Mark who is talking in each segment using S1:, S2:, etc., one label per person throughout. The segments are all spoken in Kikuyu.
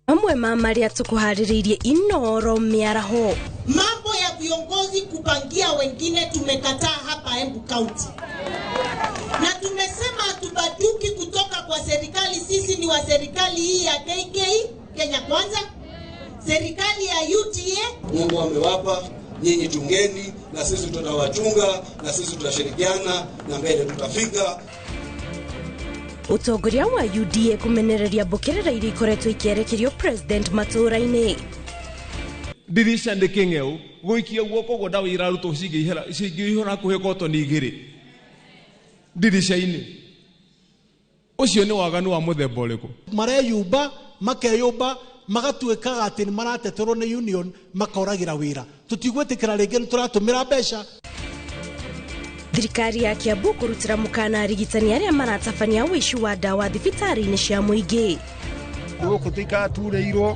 S1: Mamwe ma marĩa tũkũharĩrĩirie Inoro mĩaraho.
S2: Mambo ya viongozi kupangia wengine tumekataa hapa Embu County. Na tumesema hatubaduki kutoka kwa serikali. Sisi ni wa serikali hii ya KK, Kenya Kwanza, serikali ya UDA.
S3: Mungu amewapa nyinyi, chungeni na sisi tutawachunga, na sisi tutashirikiana na mbele tutafika.
S1: Utongoria wa UDA kumenereria mbũkĩrĩra iria ikoretwo ikĩerekerio president matũũra-inĩ.
S4: Dirisha ndĩkĩng'eu gũikia guoko ũguo ndawa irarutwo cingĩihũra hakuhĩ kotoni igĩrĩ ndirica-inĩ. Ũcio nĩ waganu wa mũthemba ũrĩkũ?
S5: Mareyumba makeyumba magatuĩkaga atĩ nĩ marateterwo nĩ union makoragĩra wĩra. Tũtigwĩtĩkĩra rĩngĩ, nĩ tũratũmĩra mbeca.
S1: Thirikari ya Kiambu kũrutĩra mũkana arigitani arĩa maratabania ũici wa ndawa thibitarĩ-inĩ cia mũingĩ.
S6: Gũkũ tũikara turĩirwo,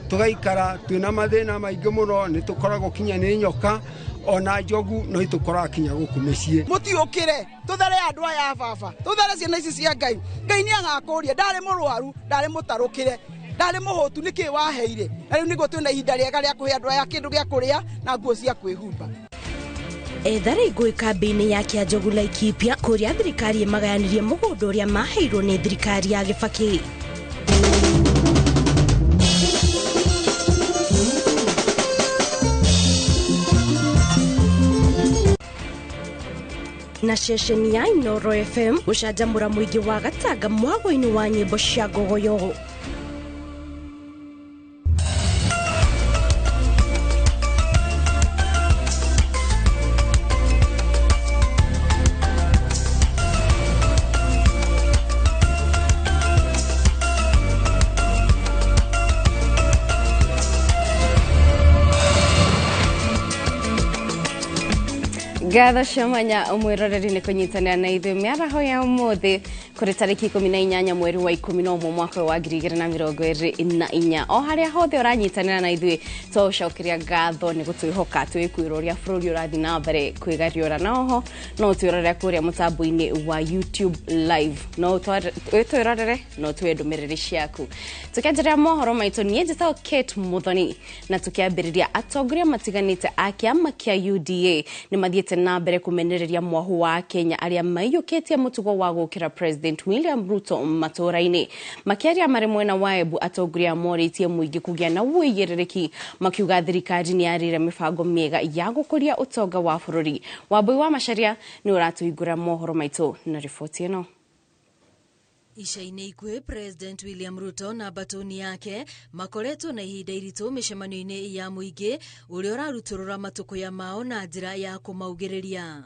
S6: tũgaikara twĩna mathĩna maingĩ mũno, nĩ tũkoragwo kinya nĩ nyoka ona njogu no itũkoraga kinya gũkũ mĩciĩ.
S7: Mũtiũkĩre tũthare andũ aya baba, tũthare ciana ici cia Ngai. Ngai nĩ agakũria, ndarĩ mũrwaru, ndarĩ mũtarũkĩre, ndarĩ mũhũtu, nĩkĩ waheire? Na rĩu nĩguo twĩna ihinda rĩega rĩa kũhe andũ aya kĩndũ gĩa kũrĩa na nguo cia kwĩhumba.
S1: Ethare ngũĩ kambĩ-inĩ ya Kĩanjogu Laikipia kũrĩa thirikari ĩmagayanirie mũgũnda ũrĩa maheirwo nĩ thirikari ya Gĩbakĩ. Na ceceni ya Inoro FM gũcanjamũra mũingĩ wa Gatanga mwago-inĩ wa nyĩmbo cia ngogoyo.
S8: Ngatho cia mwanya mwĩroreri nĩ kũnyitanĩra na ithuĩ mĩaraho ya ũmũthĩ kũrĩ tarĩki 18 mweri wa 11 mwaka wa 2024. O harĩa hothe ũranyitanĩra na ithuĩ tũgũcokeria ngatho nĩ gũtwĩhoka twĩkwĩra ũrĩa bũrũri ũrathiĩ na mbere kwĩgariũra, na oho no ũtwĩrorere kũrĩa mũtambo-inĩ wa YouTube live, no ũtwĩrorere no ũtũhe ndũmĩrĩri ciaku. Tũkĩanjĩrĩria mohoro maitũ, niĩ njĩtagwo Kate Muthoni, na tũkĩambĩrĩria atongoria matiganĩte a kĩama kĩa UDA nĩ mathiĩte na mbere kumenereria mwahu wa Kenya arĩa maiyũkĩtie mũtugo wa gũkĩra President William Ruto matũũra-inĩ. Makĩaria marĩ mwena wa Embu, atongoria morĩtie mũingĩ kũgĩa na ũigĩrĩrĩki, makiuga thirikari nĩ yarĩire mĩbango mĩega ya gũkũria ũtonga wa bũrũri. Wambui wa Macharia nĩ ũratũhingũra mohoro maitũ na riboti ĩno.
S9: Ica-inĩ ikuhĩ President William Ruto na mbatũni yake makoretwo na ihinda iritũ mĩcemanio-inĩ ya mũingĩ ũrĩa ũrarutũrũra matũkũya mao na njĩra ya kũmaugĩrĩria.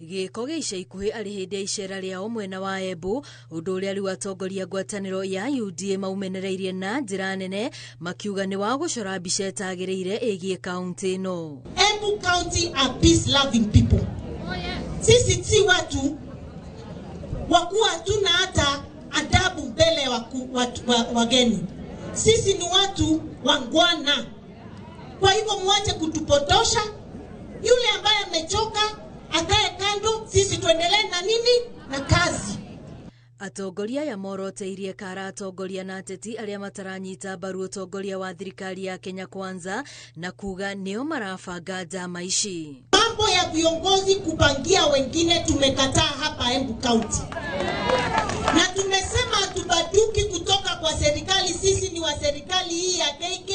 S9: Gĩko gĩa ica ikuhĩ arĩ hĩndĩ ya icera rĩao mwena wa Embu, ũndũ ũrĩa rĩu atongoria ngwatanĩro ya UDA maumenereirie na njĩra nene, makiuga nĩ wa gũcora mbica ĩtagĩrĩire ĩgiĩ kaunti ĩno.
S2: Embu County are peace loving people. Sisi si watu wakuwa hatuna hata adabu mbele wageni. Sisi ni watu wangwana. Kwa hivyo muache kutupotosha. Yule ambaye amechoka akae kando, sisi tuendelee na nini? Na kazi.
S9: Atongoria aya moroteirie kara atongoria na ateti arĩa mataranyita mbaru ũtongoria wa thirikari ya Kenya Kwanza na kuga nĩo marabanga njama ici.
S2: Mambo ya viongozi kupangia wengine tumekataa hapa Embu County. Na tumesema hatubaduki kutoka kwa serikali. Sisi ni wa serikali hii ya KK,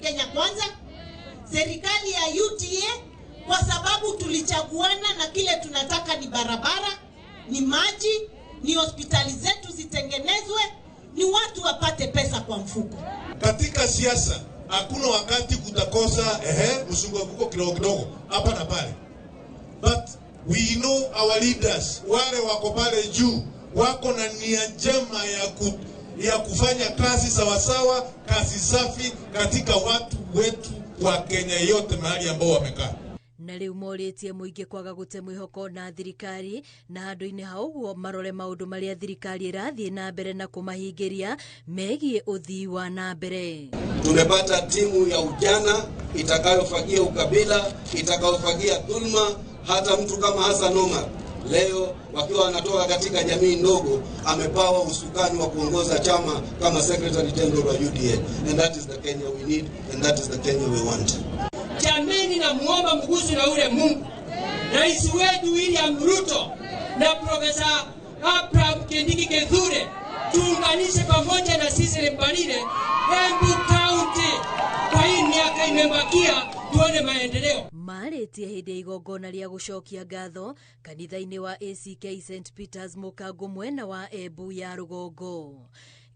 S2: Kenya Kwanza, serikali ya UDA, kwa sababu tulichaguana na kile tunataka ni barabara, ni maji, ni hospitali zetu zitengenezwe, ni watu wapate pesa kwa mfuko.
S10: Katika siasa hakuna wakati kutakosa mzunguko kidogo kidogo hapa na pale. But we know our leaders, wale wako pale juu wako na nia njema ya kufanya kazi sawasawa, kazi safi katika watu wetu wa Kenya yote mahali ambao wamekaa.
S9: Na rĩu morĩtie mũingĩ kwaga gũte mwĩhoko na thirikari, na handũ-inĩ ha ũguo marore maũndũ marĩa thirikari ĩrathiĩ na mbere na kũmahingĩria megiĩ ũthii wa na mbere.
S3: Tumepata timu ya ujana itakayofagia ukabila, itakayofagia dhulma. Hata mtu kama Hassan Omar Leo wakiwa wanatoka katika jamii ndogo, amepawa usukani wa kuongoza chama kama Secretary General wa UDA. And that is the Kenya we need, and that is the Kenya we want.
S11: Jameni, namuomba mgusu na ule Mungu, Rais wetu William Ruto na Profesa Abraham Kindiki Kithure, tuunganishe pamoja na sisi Mbarire Embu County. Kwa hii miaka imebakia tuone maendeleo.
S9: Marĩtie hĩndĩ ya igongona rĩa gũcokia ngatho kanitha-inĩ wa ACK St Peters Mũkango mwena wa Embu ya rũgongo.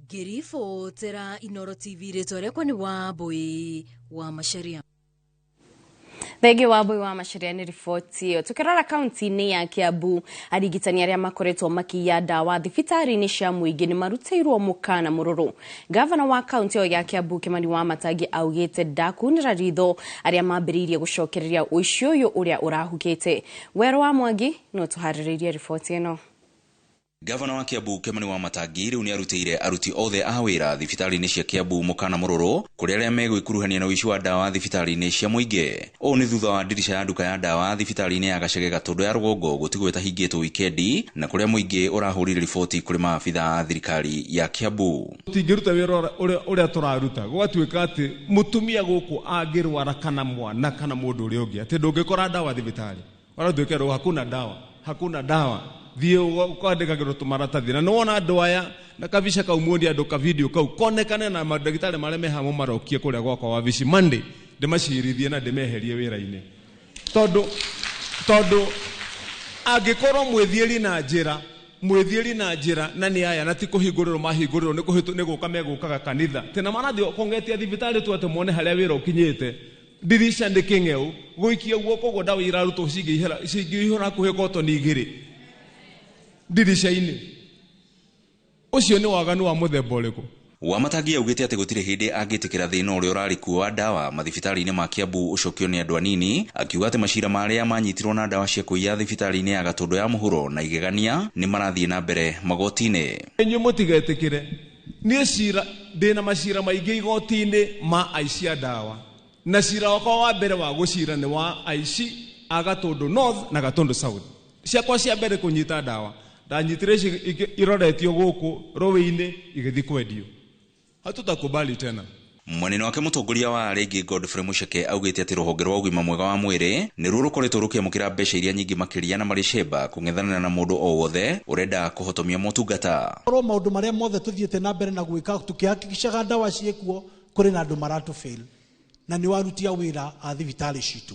S9: Ngĩribotera Inoro TV, rĩtwa rĩakwa nĩ Wambui wa Macharia.
S8: Thengi wa Wambui wa Macharia nĩ riboti ĩyo. Tukĩrora kaunti-inĩ ya Kiambu, arigitani arĩa makoretwo makĩiya ndawa thibitarĩ-inĩ cia mũingĩ nĩ marutĩirwo mũkana mũrũrũ. Gavana wa kaunti ĩyo ya Kiambu Kimani Wamatangi augĩte ndakunĩra ritho arĩa mambĩrĩirie gũcokereria ũici ũyũ ũrĩa ũrahukĩte. Werũ wa Mwangi no tũharĩrĩirie riboti ĩno.
S12: Gavana wa Kiambu Kimani Wamatangi rĩu nĩarutĩire aruti othe a wĩra thibitarĩ-inĩ cia Kiambu mũkana mũrũrũ kũrĩ arĩa megwĩkuruhania na ũici wa ndawa thibitarĩ-inĩ cia mũingĩ. Ũũ nĩ thutha wa ndirica ya nduka ya ndawa thibitarĩ-inĩ ya Gachege Gatũndũ ya rũgongo gũtigwo ĩtahingĩtwo wikendi na kũrĩa mũingĩ ũrahũrire riboti kũrĩ maabitha a thirikari ya Kiambu.
S4: Tũtingĩruta wĩra ũrĩa tũraruta gũgatuĩka atĩ mũtumia gũkũ angĩrwara kana mwana kana mũndũ ũrĩa ũngĩ atĩ ndũngĩkora ndawa thibitarĩ, ũratuĩka hakuna dawa, hakuna dawa. Thiĩ ũkandĩkagĩrwo tũmaratathi na nĩwona andũ aya na kabica kau muonia andũ ka video kau konekane na mandagĩtarĩ marĩa me hamwe marokie kũrĩa gwakwa wabici Monday ndĩmacirithie na ndĩmeherie wĩra-inĩ tondũ angĩkorwo mwĩthiĩri na njĩra na nĩ aya na ti kũhingũrĩrwo mahingũrĩrwo nĩ gũka megũkaga kanitha tena marathiĩ kongetia thibitarĩ tu atĩ mone harĩa wĩra ũkinyĩte. Ndirica nĩ kĩng'eu gũikia guoko ũguo ndawa irarutwo cingĩihũra hakuhĩ kotoni igĩrĩ ndirica-inĩ. Ũcio nĩ waganu wa mũthemba ũrĩkũ?
S12: Wamatangi augĩte atĩ gũtirĩ hĩndĩ angĩtĩkĩra thĩna ũrĩa ũrarĩ kuo wa ndawa mathibitarĩ-inĩ ma Kiambu ũcokio nĩ andũ anini, akiuga atĩ macira marĩa manyitirwo na ndawa cia kũiya thibitarĩ-inĩ ya Gatũndũ ya mũhuro na igegania nĩ marathiĩ na mbere magoti-inĩ.
S4: Inyuĩ mũtigetĩkĩre, niĩ cira ndĩna macira maingĩ igoti-inĩ ma aici a ndawa, na cira wakwa wa mbere wa gũcira nĩ wa aici a Gatũndũ North na Gatũndũ South. Ciakwa cia mbere kũnyita ndawa ndanyitire ici iroretio gũkũ rũĩ-inĩ igĩthiĩ kwendio. Hatutakubali tena.
S12: Mwenene wake mũtongoria wa arĩa Godfrey Mucheke augĩte atĩ rũhonge rwa ũgima mwega wa mwĩrĩ nĩruo rũkoretwo rũkĩamũkĩra mbeca iria nyingĩ makĩria na marĩ cemba kũng'ethanĩra na mũndũ o wothe ũrenda kũhotomia motungata.
S5: Korwo maũndũ marĩa mothe tũthiĩte na mbere na gwĩka tũkĩhakikishaga ndawa ciĩkuo kũrĩ na andũ maratũfail na nĩ warutia wĩra a thibitarĩ citũ.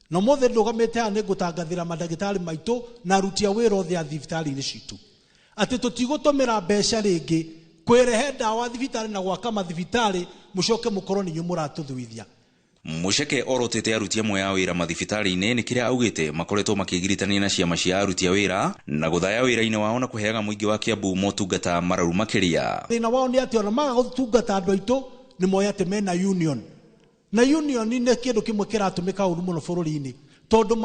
S5: Na mothe ndũgamĩte haha nĩ ngũtangathĩra mandagĩtarĩ maitũ na aruti a wĩra othe a thibitarĩ-inĩ citũ atĩ tũtigũtũmĩra mbeca rĩngĩ kwĩrehe ndawa thibitarĩ na gwaka mathibitarĩ mũcoke mũkorwo nĩ inyuĩ mũratũthuithia.
S12: Mucheke orotete aruti amwe a wĩra mathibitarĩ-inĩ nĩ kĩrĩa augĩte makoretwo makĩgiritania na ciama cia aruti a wĩra na gũthaya wĩra-inĩ wao na kũheaga mũingĩ wa Kiambu motungata mararu makĩria.
S5: Thĩna wao nĩ atĩ ona maga gũtungata andũ aitũ nĩ moĩ atĩ mena union, na union nĩ kĩndũ kĩmwe kĩratũmĩka ũru mũno bũrũri-inĩ tondũ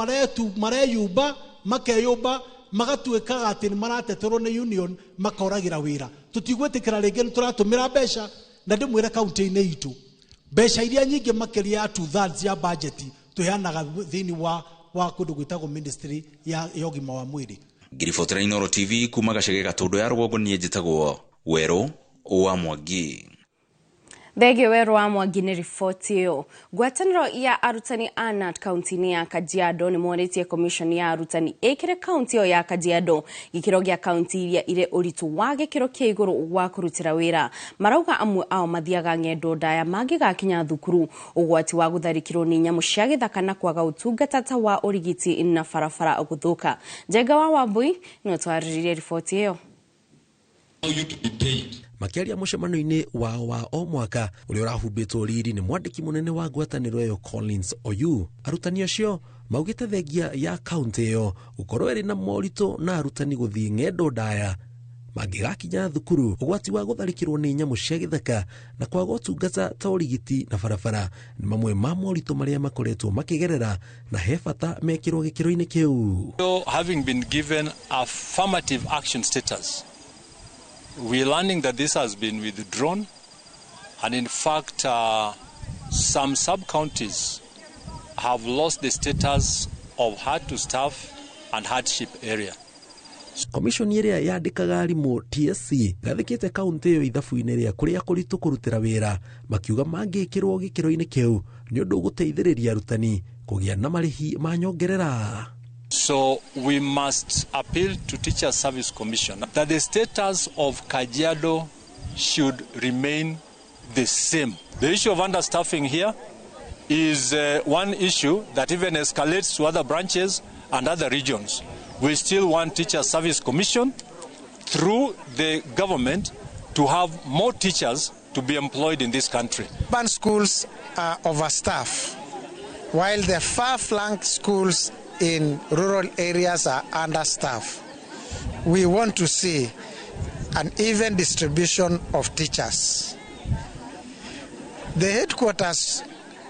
S5: mareyumba makeyumba magatuĩkaga atĩ nĩ marateterwo nĩ union makoragĩra wĩra. Tũtigwĩtĩkĩra rĩngĩ nĩ tũratũmĩra mbeca na ndĩmwĩre kaunti-inĩ itũ mbeca iria nyingĩ makĩria ya 2/3 ya budget tũheanaga thĩinĩ wa kũndũ gwĩtagwo ministry ya ũgima wa mwĩrĩ.
S12: Ngiribotera Inoro TV kuma Gachege Gatũndũ ya rũgongo, niĩ njĩtagwo Werũ wa Mwangi.
S8: Thengio Werũ wa Mwangi nĩ riboti ĩyo. Ngwatanĩro ya arutani a KNUT kaunti-inĩ ya Kajiado nĩ morĩtie commission ya arutani ĩkĩre kaunti ĩyo ya Kajiado gĩkĩro gĩa kaunti iria irĩ ũritũ wa gĩkĩro kĩa igũrũ wa kũrutĩra wĩra. Marauga amwe ao mathiaga ng'endo ndaya mangĩgakinya thukuru, ũgwati wa gũtharĩkĩrwo nĩ nyamũ cia gĩthaka na kwaga ũtungata ta wa ũrigiti na barabara gũthũka. Njenga wa Wambui nĩwe twarĩrĩirie riboti ĩyo.
S13: Makĩaria mũcemanio-inĩ wao wa o mwaka ũrĩa ũrahumbĩtwo riri nĩ mwandĩki mũnene wa ngwatanĩro ĩyo Collins Oyu, arutani acio maugĩte thengia ya kaunti ĩyo gũkorwo ĩrĩ na moritũ na arutani gũthiĩ ng'endo ndaya mangĩgakinya thukuru, ũgwati wa gũtharĩkĩrwo nĩ nyamũ cia gĩthaka na kwaga ũtungata ta ũrigiti na barabara nĩ mamwe ma moritũ marĩa makoretwo makĩgerera na he bata mekĩrwo gĩkĩro-inĩ kĩu.
S14: Having been given affirmative action status, we're learning that this has been withdrawn, and in fact some sub-counties have lost the status of hard to staff and hardship area.
S13: Komishoni ĩrĩa yandĩkaga arimũ TSC gathĩkĩte kaunti ĩyo ithabu-inĩ rĩa kũrĩa kũritũ kũrutĩra wĩra, makiuga mangĩkĩrwo gĩkĩro-inĩ kĩu nĩ ũndũ ũgũteithĩrĩria arutani kũgĩa na marĩhi ma nyongerera.
S14: So we must appeal to Teacher Service Commission that the status of Kajiado should remain the same. The issue of understaffing here is one issue that even escalates to other branches and other regions. We still want Teacher Service Commission through the government to have more teachers to be employed in this country.
S15: Urban schools are overstaffed, while the far-flung schools in rural areas are understaffed. We want to see an even distribution of teachers. The headquarters,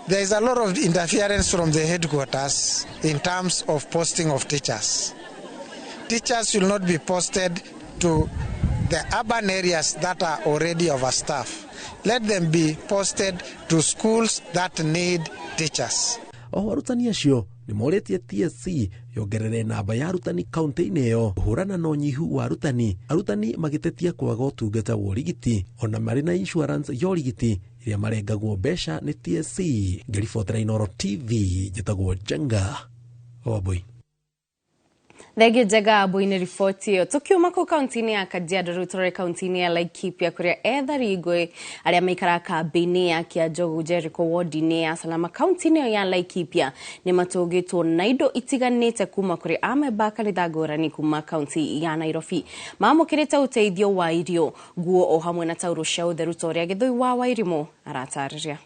S15: there is a lot of interference from the headquarters in terms of posting of teachers. Teachers should not be posted to the urban areas that are already overstaffed. Let them be posted to schools that need teachers.
S13: Oho arutani acio nĩ morĩtie TSC yongerere namba ya arutani kaunti-inĩ ĩyo kũhũrana na ũnyihu wa arutani, arutani magĩtetia kwaga ũtungata wa ũrigiti ona marĩ na insurance ya ũrigiti ĩrĩa marengagwo mbeca nĩ TSC. Ngĩribotera Inooro TV, njĩtagwo Njenga Wambui.
S8: Thengio Njenga Wambui nĩ riboti ĩyo. Tũkiuma kũu kaunti-inĩ ya Kajiado rĩu tũrore kaunti-inĩ ya Laikipia kũrĩa ethari ngũĩ arĩa maikaraga kambĩ-inĩ ya Kĩanjogu Jericho ward-inĩ ya Salama kaunti-inĩ ĩyo ya Laikipia nĩ matũngĩtwo na indo itiganĩte kuma kũrĩ amemba a kanitha ngũrani kuma kaunti ya Nairobi. Mamũkĩrĩte ũteithio wa irio, nguo o hamwe na taurũ cia ũtheru ta ũrĩa Gĩthũi wa Wairimũ aratarĩria.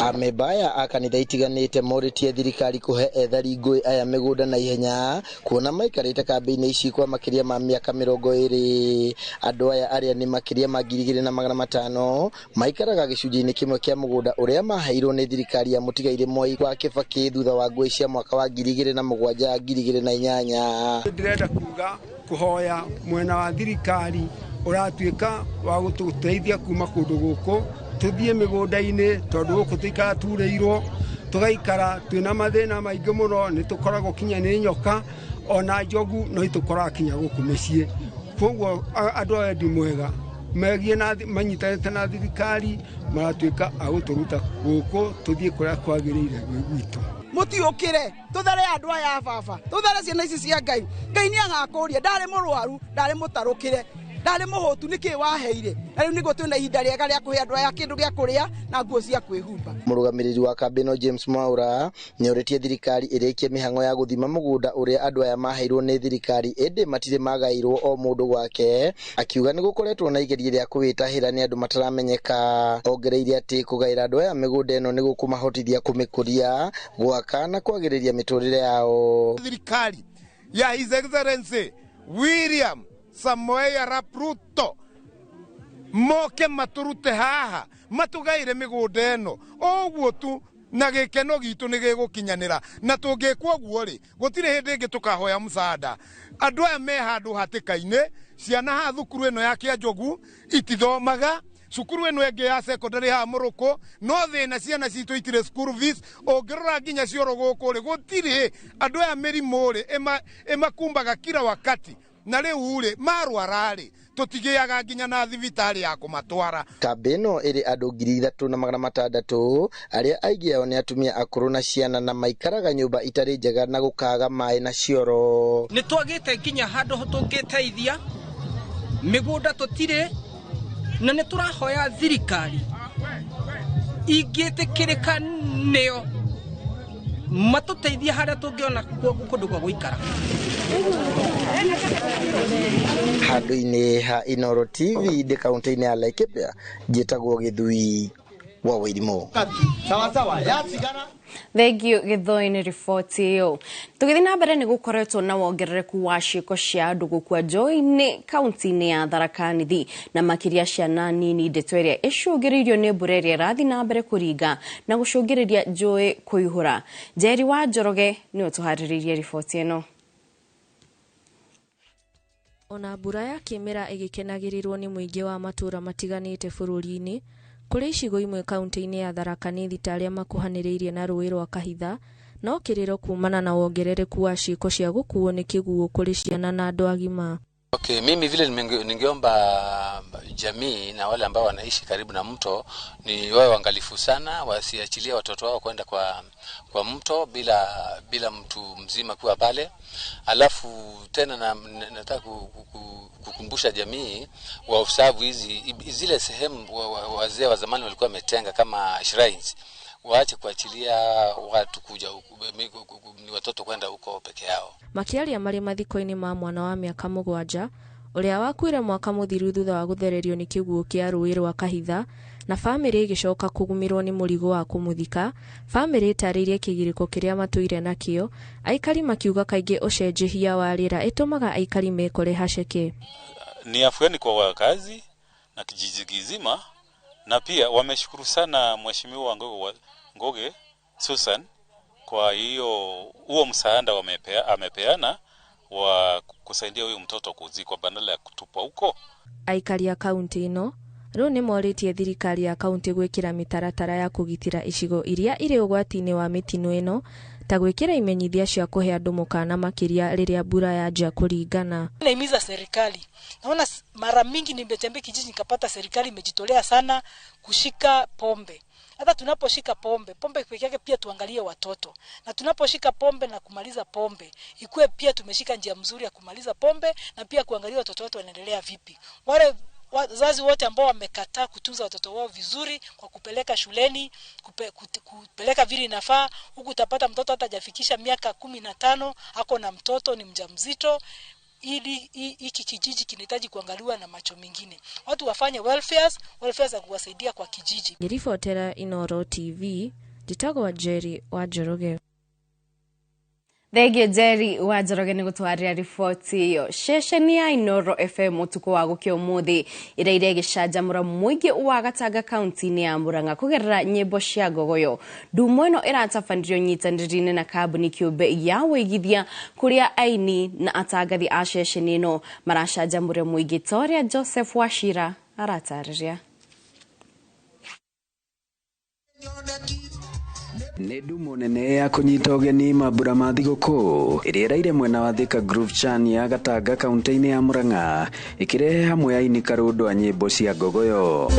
S16: Amemba aya a kanitha itiganĩte morĩtie thirikari kũhe ethari ngũĩ aya mĩgũnda na ihenya kuona maikarĩte kambĩ-inĩ ici kwa makĩria ma mĩaka 20. Andũ aya arĩa nĩ makĩria ma 2500 maikaraga gĩcunjĩ-inĩ kĩmwe kĩa mũgũnda ũrĩa maheirwo nĩ thirikari ya mũtigairĩ Mwai wa Kĩbakĩ thutha wa ngũĩ cia mwaka wa 2007 2008.
S6: Ndĩrenda kuga kũhoya mwena wa thirikari ũratuĩka wa gũtũteithia kuma kũndũ gũkũ tuthiĩ mĩgũnda-inĩ tondũ gũkũ tũikara turĩirwo tũgaikara twĩna mathĩna maingĩ mũno nĩ tũkoragwo kinya nĩ nyoka ona njogu no itũkoraga kinya gũkũ mĩciĩ. Koguo andũ a wendi mwega megie na manyitanĩte na thirikari maratuĩka a gũtũruta gũkũ tũthiĩ kũrĩa kwagĩrĩire gwitũ.
S7: Mũtiũkĩre tũthare andũ aya baba, tũthare ciana ici cia Ngai. Ngai nĩ agakũria, ndarĩ mũrwaru, ndarĩ mũtarũkĩre, ndarĩ mũhũtu, nĩkĩ waheire? Na rĩu nĩguo twĩna ihinda rĩega rĩa kũhe andũ aya kĩndũ gĩa kũrĩa na nguo cia kwĩhumba.
S16: Mũrũgamĩrĩri wa kambĩ ĩno James Mwaura nĩorĩtie thirikari ĩrĩkie mĩhang'o ya gũthima mũgũnda ũrĩa andũ aya maheirwo nĩ thirikari ĩndĩ matirĩ magaĩirwo o mũndũ gwake, akiuga nĩ gũkoretwo na igeria rĩa kũwĩtahĩra nĩ andũ mataramenyeka. Ongereire atĩ kũgaĩra andũ aya mĩgũnda ĩno nĩ gũkũmahotithia kũmĩkũria, gwaka na kwagĩrĩria mĩtũrĩre yao.
S17: Thirikari ya His Excellency William Samoei Arap Ruto moke maturute haha matugaire mĩgũnda ĩno ũguo tu na gĩkeno gitũ nĩ gĩgũkinyanĩra, na tũngĩkwo ũguo rĩ gũtirĩ hĩndĩ ĩngĩ tũkahoya msaada. Andũ aya me handũ hatĩka-inĩ, ciana haha thukuru ĩno ya Kĩanjogu itithomaga, cukuru ĩno ĩngĩ ya secondary haha Mũrũkũ no thĩna, ciana citũ itirĩ school fees. Ũngĩrora nginya cioro gũkũ rĩ gũtirĩ. Andũ aya mĩrimũ rĩ ĩmakumbaga kila wakati, na rĩu rĩ marwara rĩ tũtigĩaga nginya na thibitarĩ ya kũmatwara.
S16: Kambĩ ĩno ĩrĩ andũ 3600 arĩa aingĩ ao nĩ atumia akũrũ na ciana na maikaraga nyũmba itarĩ njega na gũkaga maĩ na cioro.
S11: Nĩ twagĩte nginya handũ tũngĩteithia, mĩgũnda tũtirĩ, na nĩ tũrahoya thirikari ingĩtĩkĩrĩka nĩo matũteithie harĩa tũngĩona kũndũ gwa gũikara.
S16: Handũ-inĩ ha Inooro TV ndĩ kaunti-inĩ ya Laikipia, njĩtagwo Gĩthui wa Wairimũ.
S18: Sawa sawa, yatigana.
S8: Thengio Gĩthoi nĩ riboti ĩyo. Tũgĩthiĩ na mbere nĩ gũkoretwo na wongerereku wa ciĩko cia andũ gũkua njũĩ-inĩ kaunti-inĩ ya Tharaka Nithi na makĩria ciana nini, ndeto ĩrĩa ĩcũngĩrĩirio nĩ mbura ĩrĩa ĩrathiĩ na mbere kũringa na gũcũngĩrĩria njũĩ kũihũra. Njeri wa Njoroge nĩwe ũtũharĩrĩirie riboti ĩno.
S19: Ona mbura ya kĩmera ĩgĩkenagĩrĩrwo nĩ mũingĩ wa matũũra matiganĩte bũrũri-inĩ, Kũrĩ icigo imwe kaunti-inĩ ya Tharaka Nithi ta arĩa makuhanĩrĩirie na rũĩ rwa Kahitha, no kĩrĩro kumana na wongerereku wa ciĩko cia gũkuo nĩ kĩguũ kũrĩ ciana na andũ agima.
S20: Okay, mimi vile ningeomba jamii na wale ambao wanaishi karibu na mto ni wawe waangalifu sana, wasiachilie watoto wao kwenda kwa mto bila mtu mzima kuwa pale. Alafu tena nataka kukumbusha jamii waobserve hizi zile sehemu wazee wa zamani walikuwa wametenga kama shrines, waache kuachilia watu kuja ni watoto kwenda huko peke yao.
S19: Makiaria marĩ mathiko-inĩ ma mwana wa mĩaka 7 ũrĩa wakuire mwaka mũthiru thutha wa gũthererio nĩ kĩguũ kĩa rũĩ rwa Kahitha na bamĩrĩ ĩgĩcoka kũgũmĩrwo nĩ mũrigo wa kũmũthika. Bamĩrĩ ĩtarĩirie kĩgirĩko kĩrĩa matũire nakĩo, aikari makiuga kaingĩ ũcenjia wa rĩera ĩtũmaga aikari mekore haceke.
S21: Ni afueni kwa wakazi na kijiji kizima, na pia wameshukuru sana Mheshimiwa Ngoge Susan kwa hiyo huo msaada amepeana wa kusaidia huyu mtoto kuzikwa badala ya kutupwa huko.
S19: Aikari a kaunti ĩno rĩu nĩ morĩtie thirikari ya kaunti gwĩkĩra mĩtaratara ya kũgitĩra icigo iria irĩ ũgwati-inĩ wa mĩtino ĩno ta gwĩkĩra imenyithia cia kũhe andũ mũkana makĩria rĩrĩa mbura yanjia kũringana.
S22: Naimiza serikali. Naona mara mingi nimetembea kijiji nikapata serikali imejitolea sana kushika pombe. Hata tunaposhika pombe peke yake pia tuangalie watoto. Na tunaposhika pombe na kumaliza pombe, ikuwe pia tumeshika njia mzuri ya kumaliza pombe na pia kuangalia watoto wetu wanaendelea vipi. Wale wazazi wote ambao wamekataa kutunza watoto wao vizuri kwa kupeleka shuleni, kupeleka vile inafaa, huku utapata mtoto hata hajafikisha miaka 15, ako na mtoto ni mjamzito. Ili hiki kijiji kinahitaji kuangaliwa na macho mengine. Watu wafanye welfare za kuwasaidia kwa kijiji.
S19: Ngiribotera Inoro TV, njĩtagwo Jerry wa Njoroge.
S8: Thengio Jerry wa Njoroge nĩ gũtwarĩra riboti ĩyo. Ceceni ya Inoro FM ũtukũ wa gũkĩa ũmũthĩ ĩraire ĩgĩcanjamũra mũingĩ wa Gatanga kaunti-inĩ ya Murang'a kũgerera nyĩmbo cia ngogoyo. Ndumo ĩno ĩratabanirio nyitanĩri-inĩ na kambuni kĩũmbe ya wĩigithia kũrĩa aini na atangathi a ceceni ĩno maracanjamũra mũingĩ ta ũrĩa Joseph Wachira aratarĩria.
S23: Nĩ ndumo nene ya kũnyita ũgeni mambura ma thigũkũ ĩrĩa ĩraire mwena wa Thika Groove Chan ya Gatanga kaunti-inĩ ya Murang'a ĩkĩrehe hamwe aini karũndũ a nyĩmbo cia ngogoyo.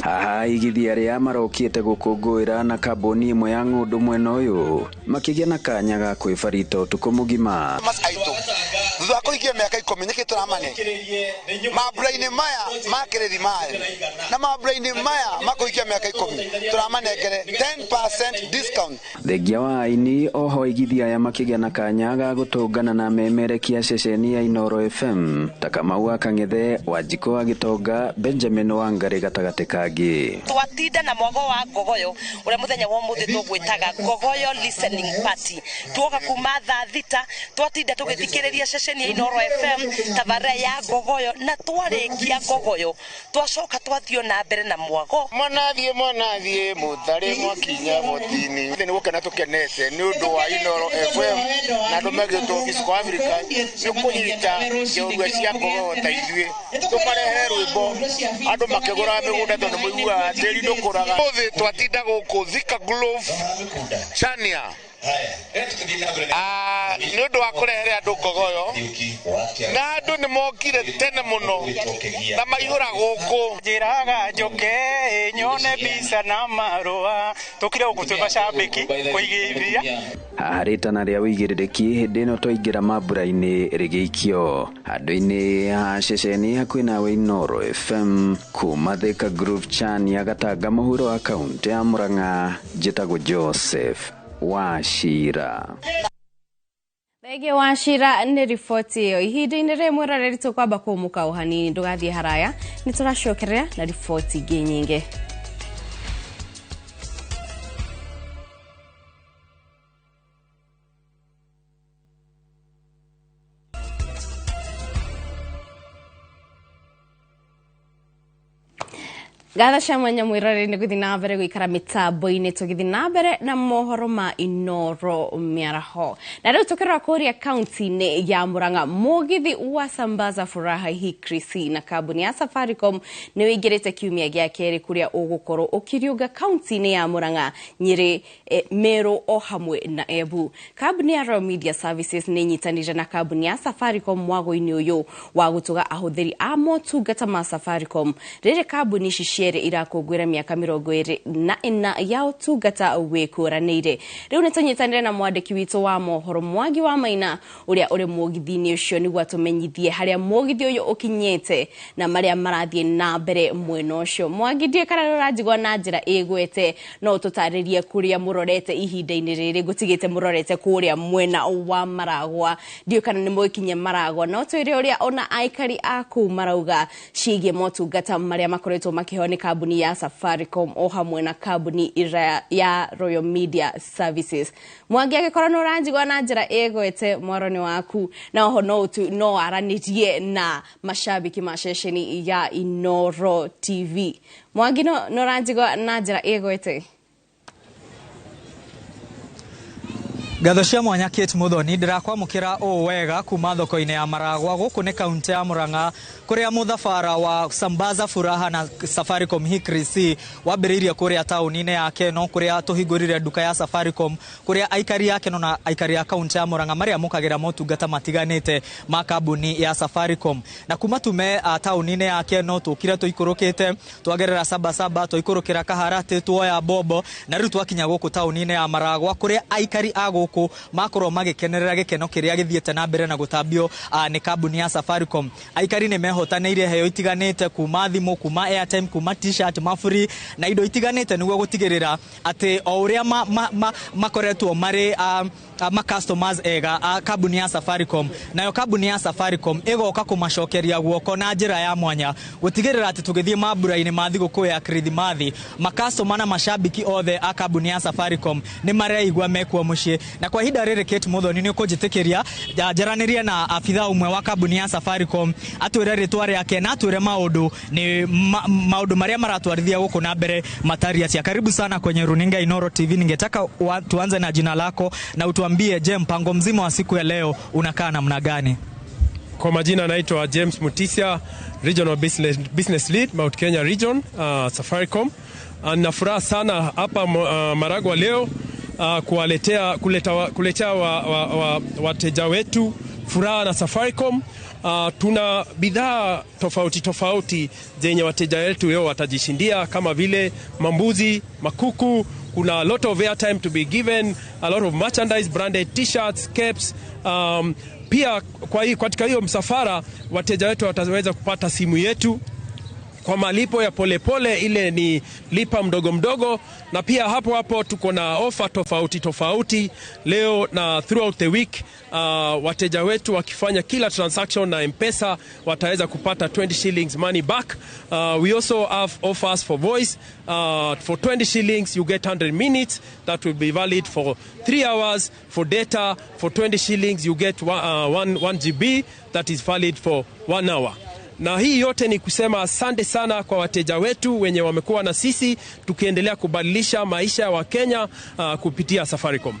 S23: Haha aigithia arĩa marokĩte gũkũngũĩra na kambuni ĩmwe ya ng'ũndũ mwena ũyũ makĩgĩa na kanya ga kwĩbarita ũtukũ mũgima.
S24: Thutha wa kũhingia mĩaka 10 nĩkĩ tũramane mambura-inĩ maya ma kĩrĩthi maya na mambura-inĩ maya ma kũhingia mĩaka 10 tũramanengere 10% discount.
S23: Thengia wa aini oho aigithia aya makĩgĩa na kanya ga gũtũngana na memerekia ceceni ya Inoro FM ta Kamau wa Kang'ethe, Wanjikũ wa Gĩtonga, Benjamin Wangari gatagatĩ kangĩ.
S25: Twatinda na mwago wa ngogoyo ũrĩa mũthenya wa ũmũthĩ tũgwĩtaga Ngogoyo Listening Party. Tuoka kuma thaa 6 twatinda tũgĩthikĩrĩria ceceni ya Inoro FM tabarĩra ya ngogoyo na twarĩkia ngogoyo twacoka twathio na mbere na mwago.
S24: Mwanathiĩ mũtharĩ mwakinya botini. Nĩ gũkena tũkenete nĩ ũndũ wa Inoro FM na andũ megĩtwo Gĩciko Africa nĩ kũnyita njorua cia ngogoyo ta ithuĩ tũmarehere rwĩmbo andũ makĩgũraga mĩgũnda tondũ mũiguaga tĩri ndũkũraga. Ũmũthĩ twatinda gũkũ Thika Glove Chania nĩ ũndũ wa kũrehere andũ ngogoyo na andũ nĩ mokire tene mũno na maihũra gũkũ.
S26: Njĩraga njoke nyone mbica na marũa tũkire gũkũ twĩ macambĩki kũigithia.
S23: Haha rĩtana rĩa wĩigĩrĩrĩki hĩndĩ ĩno twaingĩra mambura-inĩ rĩgĩikio handũ-inĩ ha ceceni hakuhĩ nawe Inoro FM kuma Thika Groove Chan ya Gatanga mũhuro wa kaunti ya Murang'a. Njĩtagwo Joseph Wachira.
S8: Thengio Wachira nĩ riboti ĩyo. Ihinda-inĩ rĩmwe rĩrĩ tũkwamba kũmũka o hanini, ndũgathiĩ haraya, nĩ tũracokereria na riboti ingĩ nyingĩ. Ngatho cia mwanya mwiroreri nĩ gũthiĩ na mbere gũikara mĩtambo-inĩ tũgĩthiĩ na mbere na mohoro ma Inoro mĩaraho. Na rĩu tũkĩrora kũrĩa kaunti-inĩ ya Murang'a, mũgithi wa Sambaza Furaha hii Krisi na kambuni ya Safaricom nĩ ũingĩrĩte kiumia gĩa kerĩ kũrĩa ũgũkorwo ũkĩriũnga kaunti-inĩ ya Murang'a, Nyĩrĩ, Meru o hamwe na Embu. Kambuni ya Royal Media Services nĩ ĩnyitanĩire na kambuni ya Safaricom mwago-inĩ ũyũ wa gũtũga ahũthĩri a motungata ma Safaricom. Rĩrĩ kambuni ici cierĩ irakũngũĩra mĩaka 24 ya ũtungata wĩkũranĩire. Rĩu nĩ tũnyitanĩre na mwandĩki witũ wa mohoro Mwangi wa Maina ũrĩa ũrĩ mũgithi-inĩ ũcio nĩguo atũmenyithie harĩa mũgithi ũyũ ũkinyĩte na marĩa marathiĩ na mbere mwena ũcio. Mwangi, ndiũĩ kana nĩ ũranjigua na njĩra ĩgwete, no ũtũtarĩrie kũrĩa mũrorete ihinda-inĩ rĩrĩ. Ngũtigĩte mũrorete kũrĩa mwena wa Maragwa, ndiũĩ kana nĩ mũgĩkinye Maragwa, no twĩre ũrĩa ona aikari a kũu marauga ciĩgiĩ motungata marĩa makoretwo makĩheo nĩ kambuni ya Safaricom o hamwe na kambuni ya Royal Media Services. Mwangi, angĩkorwo nĩ ũranjigua na njĩra ĩgwete, mwaro nĩ waku, na oho no aranĩrie na mashabiki ma ceceni ya Inoro TV. Mwangi, no ũranjigua na njĩra ĩgwete?
S1: Ngatho cia mwanya Kate Muthoni, ndĩrakwamũkĩra ũũ wega kuma thoko-inĩ ya Maragwa gũkũ nĩ kaunti ya Murang'a kũrĩa mũthabara wa Sambaza Furaha na Safaricom Hikri wambĩrĩirie kũrĩa taũni-inĩ ya Keno kũrĩa tũhingũrire nduka ya Safaricom kũrĩa aikari a Keno na aikari a kaunti ya Murang'a marĩamũkagĩra motungata matiganĩte ma kambuni ya Safaricom. Na kuma tume taũni-inĩ ya Keno tũkire tũikũrũkĩte twagerera Sabasaba twaikũrũkĩra Kaharati tuoya Bobo na rĩu twakinya gũkũ taũni-inĩ ya Maragwa kũrĩa aikari a gũkũ makorwo magĩkenerera gĩkeno kĩrĩa gĩthiĩte na mbere na gũtambio nĩ kambuni ya Safaricom. Aikari nĩ mehotanĩire heo itiganĩte kuma thimũ, kuma airtime, kuma t-shirt, maburi na indo itiganĩte nĩguo gũtigĩrĩra atĩ o ũrĩa makoretwo marĩ ma customers ega a kambuni ya Safaricom, nayo kambuni ya Safaricom ĩgoka kũmacokeria guoko na njĩra ya mwanya gũtigĩrĩra atĩ tũgĩthiĩ mambura-inĩ ma thigũkũ ya Kirithimathi makastoma na mashabiki othe a kambuni ya Safaricom nĩ mareigua mekuo mũciĩ. Na kwa ihinda rĩrĩ Kate Muthoni nĩ ũkũnjĩtĩkĩria njaranĩrie na abitha ũmwe wa kambuni ya Safaricom atwĩre rĩtwa rĩake na atwĩre maũndũ nĩ maũndũ marĩa maratwarithia gũkũ na mbere matari atia. Karibu sana kwenye runinga Inoro TV. Ningetaka tuanze na jina lako na utuambie, je, mpango mzima wa siku ya leo unakaa namna gani?
S2: Kwa majina naitwa James Mutisia, Regional Business Lead, Mount Kenya Region, Safaricom. Na furaha sana hapa Maragwa leo kuletea wateja wetu furaha na Safaricom. Tuna bidhaa tofauti tofauti zenye wateja wetu leo watajishindia kama vile mambuzi, makuku. Kuna a lot of airtime to be given, a lot of merchandise, branded t-shirts, caps. Pia kwa hii katika hiyo msafara wateja wetu wataweza kupata simu yetu kwa malipo ya polepole, ile ni lipa mdogo mdogo. Na pia hapo hapo tuko na ofa tofauti tofauti leo na throughout the week. Wateja wetu wakifanya kila transaction na M-Pesa wataweza kupata 20 shillings money back. We also have offers for voice. For 20 shillings you get 100 minutes that will be valid for 3 hours. For data, for 20 shillings you get 1 GB that is valid for 1 hour. Na hii yote ni kusema asante sana kwa wateja wetu wenye wamekuwa na sisi tukiendelea kubadilisha maisha ya Wakenya kupitia Safaricom.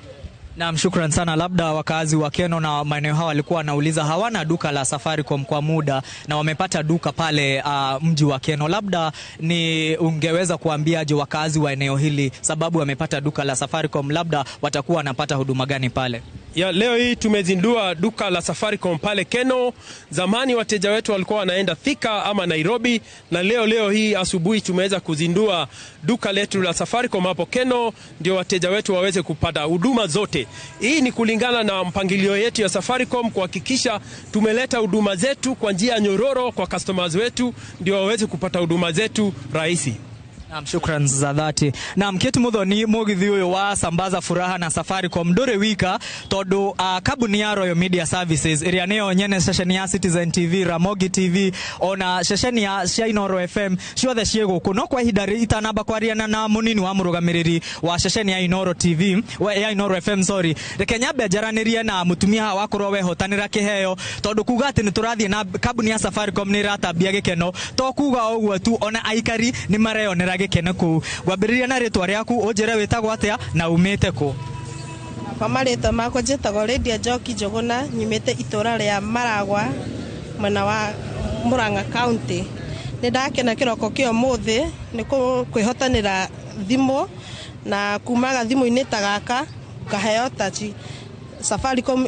S1: Naam, shukran sana. Labda wakazi wa Keno na maeneo hawa walikuwa wanauliza hawana duka la Safaricom kwa muda na wamepata duka pale mji wa Keno. Labda ni ungeweza kuambiaje wakazi wa eneo hili sababu wamepata duka la Safaricom, labda watakuwa wanapata huduma gani pale?
S2: Ya, leo hii tumezindua duka la Safaricom pale Keno. Zamani wateja wetu walikuwa wanaenda Thika ama Nairobi, na leo hii asubuhi tumeweza kuzindua duka letu la Safaricom hapo Keno, ndio wateja wetu waweze kupata huduma zote. Hii ni kulingana na mpangilio yetu ya Safaricom kuhakikisha tumeleta huduma zetu kwa njia nyororo kwa customers wetu, ndio waweze kupata huduma zetu rahisi.
S1: Naam, shukran za dhati. Naam, Kate Muthoni, mugithi uyu wa Sambaza Furaha na Safaricom nduri wika tondu kambuni ya Royal Media Services iria niyo nyene ceceni ya Citizen TV, Ramogi TV ona ceceni ya cia Inooro FM ciothe ciĩ gũkũ. No kwa ihinda itanamba kwariana na munini wa mũrũgamĩrĩri wa ceceni ya Inooro TV ya Inooro FM, sorry, reke nyambe njaranirie na mutumia hawa wakorwo wehotanĩra kĩheo, tondu kuga atĩ nĩ tũrathiĩ na kambuni ya Safaricom nĩ ĩratambia gĩkeno, to kuga ũguo tu, ona aikari nĩ mareyonera gĩkeno kũu. Ngwambĩrĩria na rĩtwa rĩaku, ũnjĩre wĩtagwo atĩa na umĩte kũ?
S3: Kwa marĩtwa makwa njĩtagwo Lydia Njoki Njũgũna, nyumĩte itũra rĩa Maragwa mwena wa Murang'a County. Nĩ ndakena kĩroko kĩa ũmũthĩ nĩ kwĩhotanĩra thimũ, na kumaga thimũ-inĩ ta gaka ngaheo tachi. Safaricom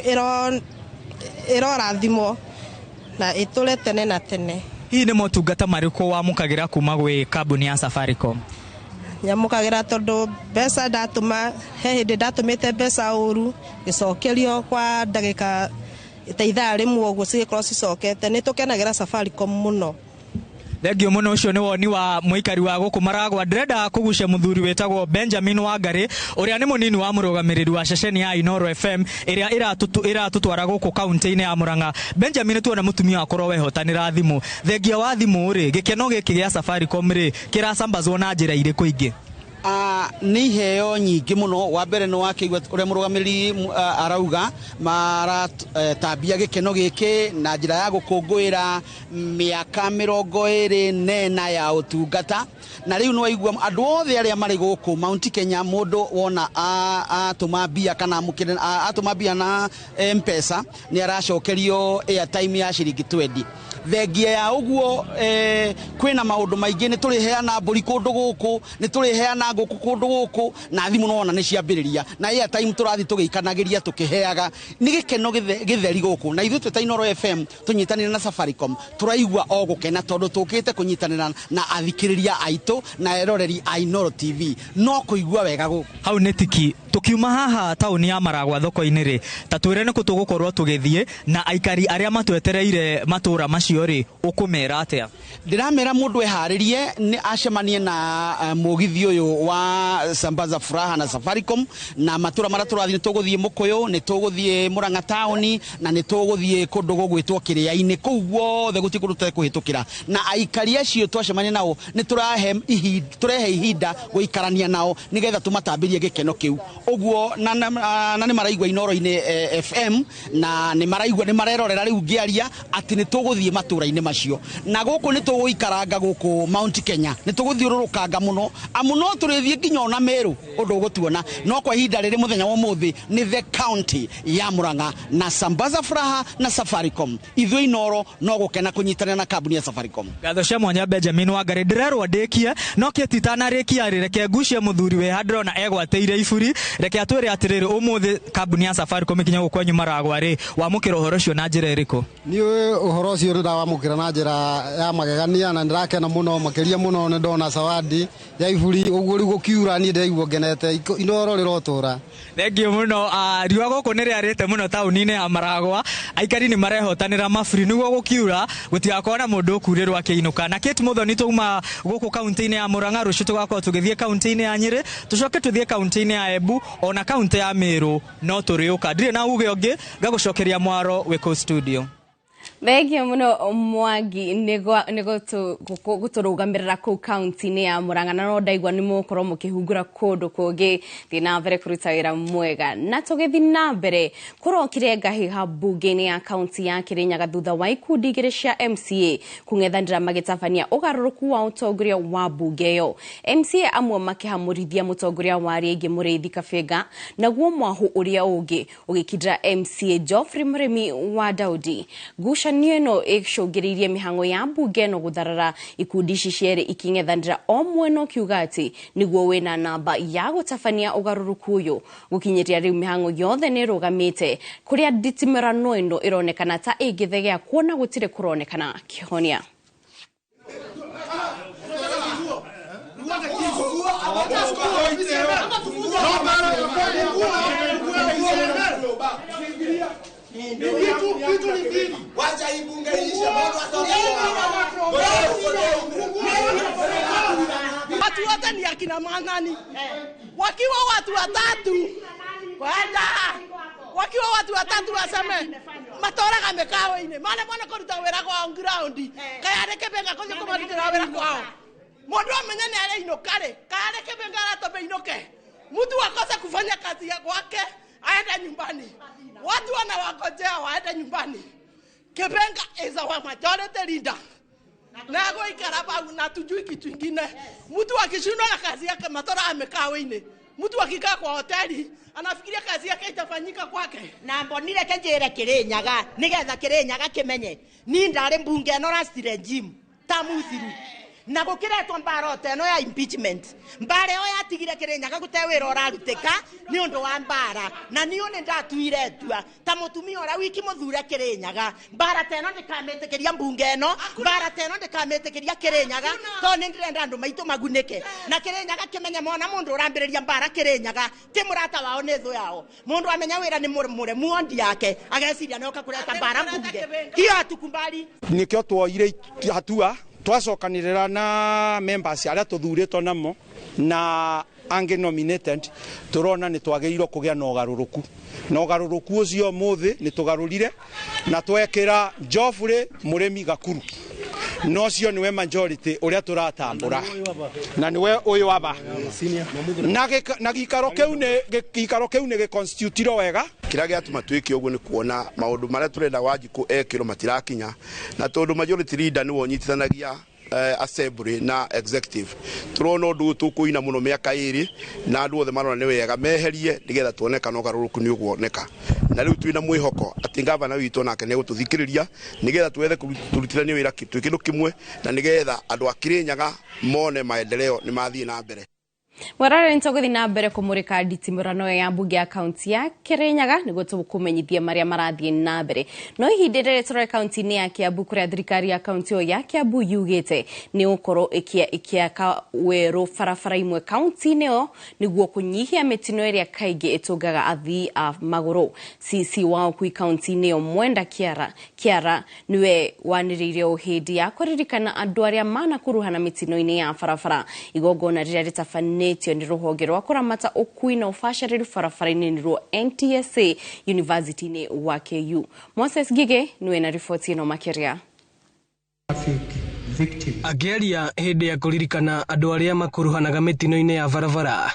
S3: ĩrorathimwo na ĩtũre tene na tene.
S1: Hihi nĩ motungata marĩkũ wamũkagĩra kuma gwĩ kambuni ya Safaricom?
S3: Nyamũkagĩra tondũ mbeca ndatũma, he hĩndĩ ndatũmĩte mbeca ũru gĩcokerio kwa ndagĩka ta ithaa rĩmwe ũguo cigĩkorwo cicokete. Nĩ tũkenagĩra Safaricom mũno.
S1: Thengio mũno. Ũcio nĩ woni wa mũikari wa gũkũ Maragwa. Ndĩrenda kũgucia mũthuri wĩtagwo Benjamin Wangari, ũrĩa nĩ mũnini wa mũrũgamĩrĩri wa ceceni ya Inooro FM ĩrĩa ĩratũtwara gũkũ kaunti-inĩ ya Murang'a. Benjamin, tuona mũtumia wakorwo wehotanĩra thimũ, thengia wa thimũ rĩ, gĩkeno gĩkĩ gĩa Safaricom rĩ kĩracambazwo na njĩra irĩkũ ingĩ?
S18: Nĩ iheo nyingĩ mũno. Wa mbere nĩ wakĩigua ũrĩa mũrũgamĩrĩri arauga, maratambia gĩkeno gĩkĩ na njĩra ya gũkũngũĩra mĩaka 24 ya ũtungata. Na rĩu nĩ waigua andũ othe arĩa marĩ gũkũ Mount Kenya, mũndũ wona atũma mbia kana atũma mbia na M-Pesa nĩ aracokerio airtime ya ciringi 20. Thengia ya ũguo kwĩna maũndũ maingĩ, nĩ tũrĩheana mbũri kũndũ gũkũ, nĩ tũrĩheana ngũkũ kũndũ gũkũ, na thimũ nona nĩ ciambĩrĩria, na airtime tũrathiĩ tũgĩikanagĩria tũkĩheaga. Nĩ gĩkeno gĩtheri gũkũ, na ithuĩ twĩ ta Inooro FM tũnyitanĩre na Safaricom tũraigua o gũkena tondũ tũkĩte kũnyitanĩra na athikĩrĩria aitũ na eroreri a Inooro TV, no kũigua wega gũkũ.
S1: Hau nĩ tiki. Tukiuma haha tauni ya Maragwa thoko-inĩ rĩ, ta twĩre nĩ kũ tũgũkorwo tũgĩthiĩ, na aikari arĩa matwetereire matũra macio rĩ, ũkũmera atĩa?
S18: Ndĩramera mũndũ eharĩrie nĩ acemanie na mũgithi ũyũ wa Sambaza Furaha na Safaricom, na matũra marĩa tũrathiĩ nĩ tũgũthiĩ Mũkũyũ, nĩ tũgũthiĩ Murang'a taũni, na nĩ tũgũthiĩ kũndũ gũgwĩtwo Kĩrĩa-inĩ. Kũu guothe gũtirĩ kũndũ tũtekũhĩtũkĩra, na aikari acio twacemania nao nĩ tũrehe ihinda gũikarania nao nĩgetha tũmatambĩrie gĩkeno kĩu. Ũguo na nĩ maraigua Inooro-inĩ FM, na nĩ maraigua, nĩ marerorera rĩu ngĩaria atĩ nĩ tũgũthiĩ matũra-inĩ macio, na gũkũ nĩ tũgũikaranga gũkũ Mount Kenya, nĩ tũgũthiũrũrũkanga mũno, amu no tũrĩthiĩ nginya ona Meru ũndũ ũgũtuona. No kwa ihinda rĩrĩ mũthenya wa ũmũthĩ nĩ the county ya Murang'a na Sambaza Furaha na Safaricom. Ithuĩ Inooro no gũkena kũnyitanĩra na kambuni ya Safaricom.
S1: Ngatho cia mwanya Benjamin Wangari. Ndĩrerwo ndĩkie, no kĩtitanarĩkia rĩ, reke ngucie mũthuri wĩ haha ndĩrona egwatĩire iburi. Reke atwĩre atĩrĩrĩ, ũmũthĩ kambuni ya Safaricom ĩkinya gũkũ kwanyu Maragwa rĩ, wamũkĩra ũhoro ũcio na njĩra ĩrĩkũ?
S4: Niĩ ũhoro ũcio ndĩrawamũkĩra na njĩra ya magegania, na ndĩrakena mũno makĩria mũno nĩ ndona zawadi ya iburi. Ũguo rĩu gũkiura niĩ ndĩraigua ngenete, Inooro rĩrotũra.
S1: Thengio mũno. Riũa gũkũ nĩ rĩarĩte mũno taũni-inĩ ya Maragwa, aikari nĩ marehotanĩra maburi nĩguo gũkiura gũtigakorwo na mũndũ ũkurĩrwo akĩinũka. Na Kate Muthoni, twauma gũkũ kaunti-inĩ ya Murang'a, rũciũ tũgakorwo tũgĩthiĩ kaunti-inĩ ya Nyĩrĩ, tũcoke tũthiĩ kaunti-inĩ ya Embu, ona kaunti ya Meru no tũrĩũka. Ndirĩ na uge ũngĩ, ngagũcokeria mwaro wĩ kũu studio.
S8: Thengio mũno Mwangi nĩ gũtũrũgamĩrĩra kũu kaunti-inĩ ya Murang'a, na no ndaigua nĩ mũgũkorwo mũkĩhungura kũndũ kũngĩ. Thiĩ na mbere kũruta wĩra mwega. Na tũgĩthiĩ na mbere, kũrokire ngahĩha mbunge-inĩ ya kaunti ya Kĩrĩnyaga thutha wa ikundi igĩrĩ cia MCA kũng'ethanĩra magĩtabania ũgarũrũku wa ũtongoria wa mbunge ĩyo. MCA amwe makĩhamũrithia mũtongoria wa arĩa aingĩ Mũrĩithi Kabinga, naguo mwahũ ũrĩa ũngĩ ũgĩkindĩra MCA Geoffrey Mũrĩmi wa Daudi. Ngucanio ĩno ĩcũngĩrĩirie mĩhang'o ya mbunge ĩno gũtharara, ikundi ici cierĩ ikĩng'ethanĩra o mwena ũkiuga atĩ nĩguo wĩna namba ya gũtabania ũgarũrũku ũyũ. Gũkinyĩria rĩu mĩhang'o yothe nĩ ĩrũgamĩte, kũrĩa nditimũrano ĩno ĩronekana ta ĩngĩthegea kuona gũtirĩ kũronekana kĩhonia.
S7: Watu wote ni akina Mang'ani. Wakiwa watu watatu kwenda, wakiwa watu watatu waseme matoraga mikawa-inĩ mane mwana kũruta wĩra kwao ground kayarĩ kĩbĩnga kũthiĩ kũmarutĩra wĩra kwao mũndũ amenye nĩ arainũka rĩ kayarĩ kĩbĩnga aratũmbe inũke mtu akose kufanya kazi ya kwake aende nyumbani, watu wanawangojea waende nyumbani. Kibenga is our majority leader na goikara bau na tujui kitu ingine. Mtu akishindwa na kazi yake matora amekaa wine. Mtu akikaa kwa hoteli anafikiria kazi yake itafanyika kwake.
S25: Na mbonire kenjire Kirinyaga nigetha Kirinyaga kimenye ni ndari mbunge no last regime ta muthiru na gukiretwo mbara eno ya impeachment mbara ĩyo yatigire Kirinyaga gute wĩra ũrarutĩka nĩ ũndũ wa mbara na niĩ nĩ ndatuire itua ta mũtumia ũrĩa wiki mũthure Kirinyaga mbara ta ĩno ndĩkamĩtĩkĩria mbunge ĩno mbara ta ĩno ndĩkamĩtĩkĩria Kirinyaga tondũ nĩ ndĩrenda andũ maitũ magunĩke na Kirinyaga kĩmenye mona mũndũ ũrambĩrĩria mbara Kirinyaga ti mũrata wao nĩ thũ yao mũndũ amenya wĩra nĩ mũremu ondi yake ageciria nĩoka kũreta mbara mbunge hiyo hatukumbali.
S5: Nĩkĩo tuoire hatua twacokanĩrĩra na members arĩa tũthurĩtwo namo na angĩ nominated tũrona nĩ twagĩrĩirwo kũgĩa na ũgarũrũku na ũgarũrũku ũcio mũthĩ nĩ tũgarũrire na twekĩra Geoffrey Mũrĩmi Gakuru na ũcio nĩwe majority ũrĩa tũratambũra na nĩwe ũyũ aba na gĩikaro kĩu nĩ gĩconstitutirwo wega.
S9: Kĩrĩa gĩatũma twĩke ũguo nĩ kuona maũndũ marĩa tũrenda Wanjikũ ekĩrwo matirakinya na tondũ majority leader nĩwe ũnyitithanagia assembly na executive turona undu tukuina muno miaka iri na andu othe marona ni wega meherie nigetha tuone kana ugaruruku ni uguoneka na riu twina mwihoko ati gavana witu nake ni gututhikiriria nigetha twethe turutithanie wira twĩ kindu kimwe na nigetha andu a Kirinyaga mone maendeleo ni mathie na mbere.
S8: Mwarare nitogothi na mbere kumurika nditimurano ya mbunge ya kaunti ya Kirinyaga niguo tukumenyithia maria marathie na mbere no ihinda rĩrĩ tũrore kaunti-inĩ ya Kiambu kuria thirikari ya kaunti ya Kiambu yugĩte nĩ gũkorwo ĩkĩaka werũ barabara imwe kaunti-inĩ ĩyo nĩguo kũnyihia mĩtino ĩrĩa kaingĩ ĩtũngaga athii a magũrũ. CC wa ũkui kaunti-inĩ ĩyo Mwenda Kiara nĩwe wanĩrĩire o hĩndĩ ya kũririkana andũ arĩa manakuruhana mĩtino-inĩ ya barabara igongona rĩrĩa rĩtabanĩtio ni rũhonge rwa kũramata ũkui na ũbacĩrĩru barabara-inĩ nĩruo NTSA University-inĩ wa KU. Moses Gige niwe na riboti ĩno makĩria.
S10: Akĩaria hĩndĩ ya kũririkana andũ arĩa makuruhanaga mĩtino-inĩ ya barabara,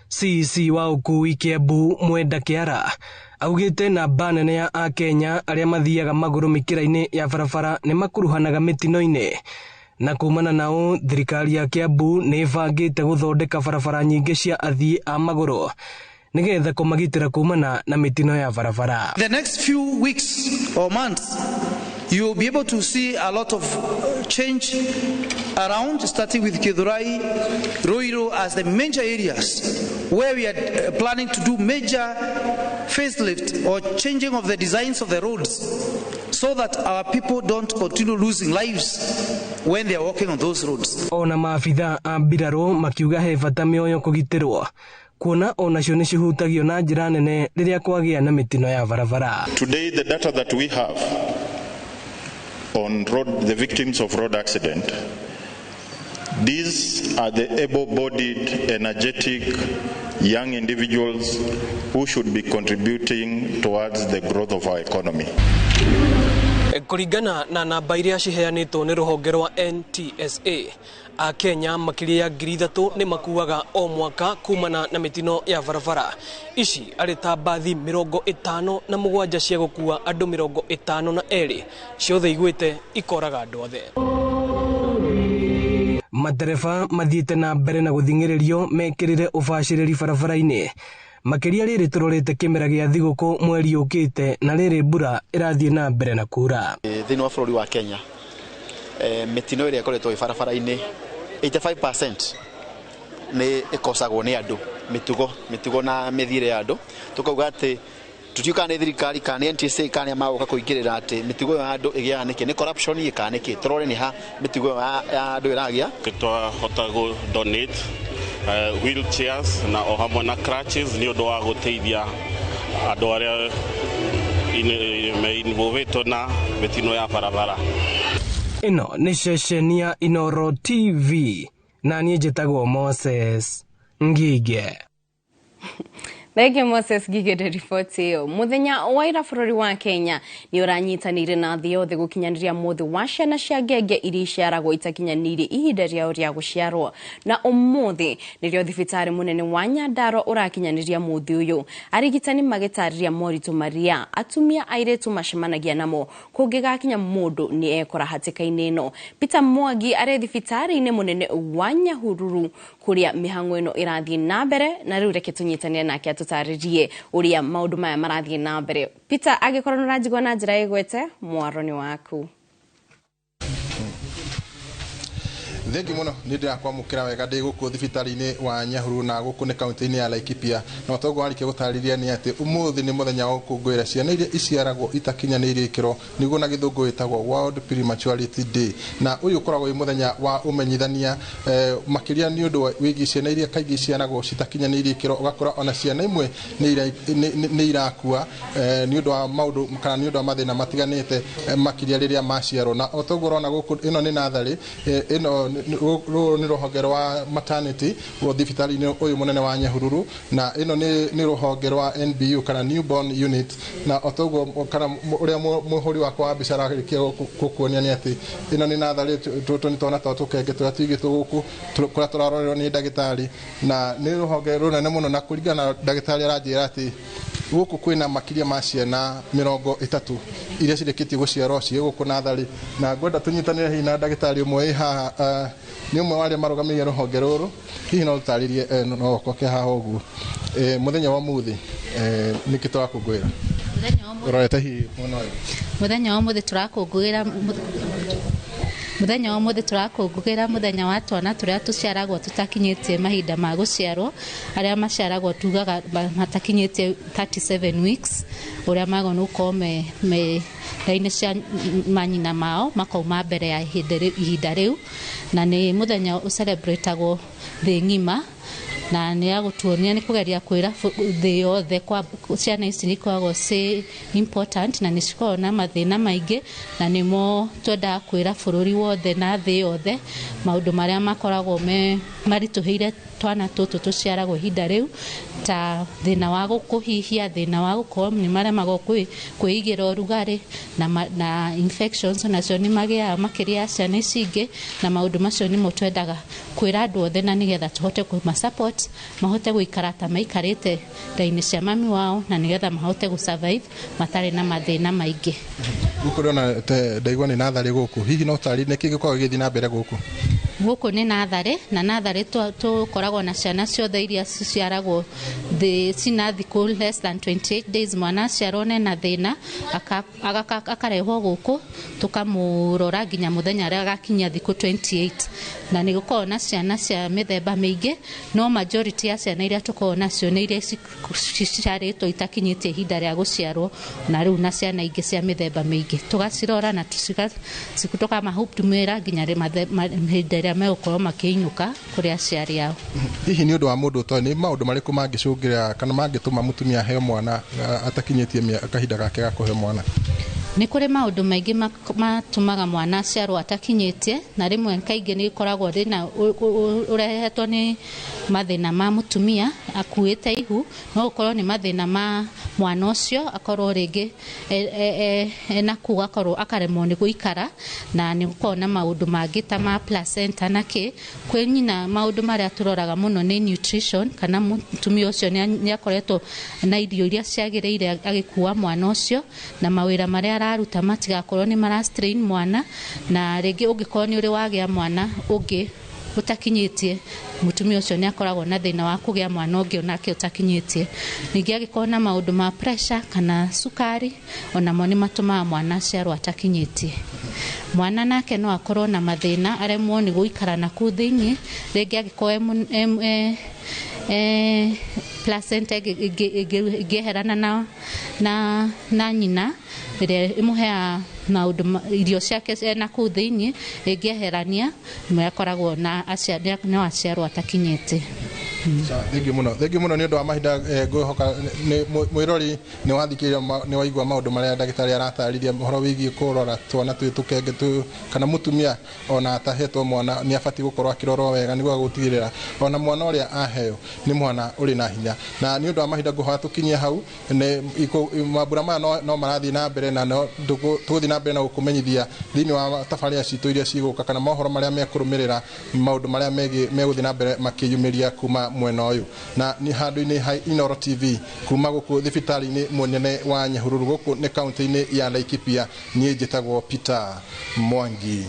S10: CEC wa ũkui Kiambu Mwenda Kĩara augĩte namba nene ya Akenya arĩa mathiaga magũrũ mĩkĩra-inĩ ya barabara nĩ makuruhanaga mĩtino-inĩ na kumana nao thirikari ya Kiambu nĩ ĩbangĩte gũthondeka barabara nyingĩ cia athii a magũrũ nĩgetha kũmagitĩra kumana na mĩtino ya barabara.
S12: The next few weeks or months you will be able to see a lot of change around, starting with Githurai, Ruiru as the major areas where we are planning to do major facelift or changing of the designs of the roads so that our people don't continue losing lives when they are walking on those roads.
S10: Ona maabithaa a mbirarũ makiuga he bata mĩoyo kũgitĩrwo kuona onacio nĩ cihutagio na njĩra nene rĩrĩa kwagĩa na mĩtino ya barabara.
S14: Today the data that we have on road, the victims of road accident, these are the able-bodied, energetic, young individuals who should be contributing towards the growth of our economy.
S10: Kũringana na namba iria ciheanĩtwo nĩ rũhonge rwa NTSA, Akenya makĩria ya 3,000 nĩ makuaga o mwaka kumana na mĩtino ya barabara. Ici arĩ ta mbathi 57 cia gũkua andũ 52 ciothe igwĩte ikoraga andũ othe. Matereba mathiĩte na mbere na gũthing'ĩrĩrio mekĩrĩre ũbacĩrĩri barabara-inĩ makĩria rĩrĩ tũrorete kĩmera gĩa thigũkũ mweri ũkĩte na rĩrĩ mbura ĩrathiĩ na mbere na kura.
S15: Thĩinĩ wa bũrũri wa Kenya mĩtino ĩrĩa ĩkoretwo ĩ barabara-inĩ 85% nĩ ĩkosagwo nĩ andũ, mĩtugo na mĩthiĩre ya andũ. Tũkauga atĩ tutiuka nĩ thirikari kana nĩ NTSA kana magũka kũingĩrĩra atĩ mĩtugo ya andũ ĩgĩaga nĩkĩ, nĩ corruption ĩ kana nĩkĩ, tũrore nĩ ha mĩtugo ya andũ ĩragĩa.
S27: Twahota gũ donate wheelchairs na o hamwe na crutches nĩ ũndũ wa gũteithia andũ arĩa meinvolvetwo na mĩtino ya barabara.
S10: Ĩno nĩ ceceni ya Inooro TV Na niĩ njĩtagwo Moses Ngige.
S8: Thengiũ Moses Ngige nĩ riboti ĩyo. Mũthenya wa ira bũrũri wa Kenya nĩ ũranyitanĩire na thĩ yothe gũkinyanĩria mũthĩ wa ciana cia ngenge iria iciaragwo itakinyanĩirie ihinda rĩao rĩa gũciarwo. Na ũmũthĩ nĩrĩo thibitarĩ mũnene wa Nyandarua ũrakinyanĩria mũthĩ ũyũ. Arigitani magĩtarĩria moritũ marĩa atumia airĩtu macemanagia namo kũngĩgakinya mũndũ nĩ ekora hatĩka-inĩ ĩno. Peter Mwangi arĩ thibitarĩ-inĩ mũnene wa Nyahururu kũrĩa mĩhang'o ĩno ĩrathiĩ na mbere, na rĩu reke tũnyitanĩre nake atũtarĩrie ũrĩa maũndũ maya marathiĩ na mbere. Peter, angĩkorwo nĩ ũranjigua na njĩra ĩgwete, mwaro nĩ waku.
S6: Thengi muno nĩ ndĩrakwamũkĩra wega ndĩ gũkũ thibitarĩ-inĩ wa Nyahururu na gũkũ nĩ kaunti-inĩ ya Laikipia. Na ũtongo warĩkia gũtarĩria nĩ atĩ ũmũthĩ nĩ mũthenya wa gũkũngũĩra ciana iria iciaragwo itakinyanĩirie ikĩro, nĩguo na gĩthũngũ wĩtagwo World Prematurity Day. Na ũyũ ũkoragwo wĩ mũthenya wa ũmenyithania makĩria nĩ ũndũ wĩgiĩ ciana iria kaingĩ iciaragwo citakinyanĩirie ikĩro, ũgakora ona ciana imwe nĩ irakua nĩ ũndũ wa maũndũ kana nĩ ũndũ wa mathĩna matiganĩte makĩria rĩrĩa maciarwo. Na ũtongo ũrona gũkũ ĩno nĩ natharĩ, ĩno rũrũ nĩ rũhonge rwa maternity rwa thibitarĩ-inĩ ũyũ mũnene wa Nyahururu, na ĩno nĩ rũhonge rwa NBU kana newborn unit. Na otoguo kana ũrĩa mũhũri wakwa wa mbica ararĩkia gũkuonia nĩ atĩ ĩno nĩ natharĩ, tũtũ nĩ twana twa tũkenge tũrĩa tũigĩtwo gũkũ kũrĩa tũrarorerwo nĩ ndagĩtarĩ, na nĩ rũhonge rũnene mũno, na kũringana na ndagĩtarĩ aranjĩra atĩ gũkũ kwĩna makĩria ma ciana 30 iria cirĩkĩtie gũciarwo ciĩ gũkũ natharĩ. Na ngwenda tũnyitanĩre hihi na ndagĩtarĩ ũmwe wĩ haha, nĩ ũmwe wa arĩa marũgamĩrĩire rũhonge rũrũ, hihi no ũtarĩrie no ũkoke haha ũguo mũthenya wa ũmũthĩ nĩkĩ tũrakũngũĩra? Ũrorete hihi mwena ũyũ.
S11: Mũthenya wa ũmũthĩ tũrakũngũĩra mũthenya wa ũmũthĩ tũrakũngũĩra mũthenya wa twana tũrĩa tũciaragwo tũtakinyĩtie mahinda ma gũciarwo, arĩa maciaragwo tugaga matakinyĩtie 37 weeks, ũrĩa magwo nĩ gũkorwo me nda-inĩ cia manyina mao makauma mbere ya ihinda rĩu. Na nĩ mũthenya ũcelebrateagwo thĩ ng'ima, na nĩ ya gũtuonia nĩ kũgeria kwĩra thĩ yothe kwa ciana ici nĩ ikoragwo ciĩ important na nĩ cikoragwo na mathĩna maingĩ, na nĩmo twendaga kwĩra bũrũri wothe na thĩ yothe maũndũ marĩa makoragwo me maritũhĩire twana tũtũ tũciaragwo ihinda rĩu, ta thĩna wa kũhihia, thĩna wa gũkorwo nĩ maremagwo kwĩigĩra ũrugarĩ, na infections nacio nĩ magĩaga makĩria ya ciana ici ingĩ. Na maũndũ macio nĩmo twendaga kwĩra andũ othe, na nĩgetha tũhote kũma support mahote gũikara ta maikarĩte nda-inĩ cia mami wao, na nĩgetha mahote gũ survive matarĩ na mathĩna maingĩ.
S6: Gũkũ ndĩrona ndaigua nĩ natharĩ gũkũ, hihi no ũtarĩrie nĩkĩ gĩkoragwo gĩgĩthiĩ na mbere gũkũ?
S11: Gũkũ nĩ natharĩ, na natharĩ tũkoragwo na ciana ciothe iria ciciaragwo cina thikũ less than 28 days. Mwana aciarwo na thĩna akarehwo gũkũ tũkamũrora nginya mũthenya ũrĩa agakinyia thikũ 28. Na nĩ gũkoragwo na ciana cia mĩthemba mĩingĩ, no majority ya ciana iria tũkoragwo nacio nĩ iria ciciarĩtwo itakinyĩtie ihinda rĩa gũciarwo, na rĩu na ciana ingĩ cia mĩthemba mĩingĩ tũgacirora na tũkamahudumĩra nginya hĩndĩ ĩrĩa megũkorwo makĩinũka kũrĩ aciari ao.
S6: Hihi nĩ ũndũ wa mũndũ ũtoĩ nĩ maũndũ marĩkũ mangĩcũngĩra kana mangĩtũma mũtumia aheo mwana atakinyĩtie kahinda gake ga kũheo mwana?
S11: Nĩ kũrĩ maũndũ maingĩ matũmaga mwana aciarwo atakinyĩtie, na rĩmwe kaingĩ nĩ ĩkoragwo thĩna ũrehetwo nĩ mathĩna ma mũtumia akuĩte ihu, no ũkorwo nĩ mathĩna ma mwana ũcio, akorwo rĩngĩ ena kuu akorwo akaremwo nĩ gũikara, na nĩ gũkorwo na maũndũ mangĩ ta ma placenta na kĩ. Kwĩ nyina maũndũ marĩa tũroraga mũno nĩ nutrition, kana mũtumia ũcio nĩ akoretwo na irio iria ciagĩrĩire agĩkua mwana ũcio, na mawĩra marĩa araruta matigakorwo nĩ mara strain mwana. Na rĩngĩ ũngĩkorwo nĩ ũrĩ wagĩa mwana ũngĩ ũtakinyĩtie, mũtumia ũcio nĩ akoragwo na thĩna wa kũgĩa mwana ũngĩ onake ũtakinyĩtie. Ningĩ angĩkorwo na maũndũ ma pressure kana cukari, onamo nĩ matũmaga mwana aciarwo atakinyĩtie. Mwana nake no akorwo na mathĩna aremwo nĩ gũikara na kũu thĩinĩ, rĩngĩ angĩkorwo placenta ĩngĩeherana na nyina ĩrĩa ĩmũheaga maũndũ irio ciake ena kũu thĩinĩ, ĩngĩeherania nĩ akoragwo na no aciarwo atakinyĩte.
S6: Thengiũ mũno, thengiũ mũno nĩ ũndũ wa mahinda. Ngwĩhoka nĩ mwĩrori nĩ wathikĩrĩria, nĩ waigua maũndũ marĩa ndagĩtarĩ aratarĩria ũhoro wĩgiĩ kũrora twana twĩ tũkenge tu, kana mũtumia ona atahetwo mwana nĩ abatiĩ gũkorwo akĩrorwo wega nĩguo gũtigĩrĩra ona mwana ũrĩa aheo nĩ mwana ũrĩ na hinya. Na nĩ ũndũ wa mahinda ngũhoya tũkinyie hau. Nĩ mambura maya no marathiĩ na mbere na no tũgũthiĩ na mbere na gũkũmenyithia thĩinĩ wa tabarĩra citũ iria cigũka kana mohoro marĩa mekũrũmĩrĩra, maũndũ marĩa megũthiĩ na mbere makĩyumĩria kuma mwena ũyũ. Na nĩ handũ-inĩ ha Inooro TV kuma gũkũ thibitarĩ-inĩ mũnene wa Nyahururu, gũkũ nĩ kaunti-inĩ ya Laikipia, niĩ njĩtagwo Peter Mwangi.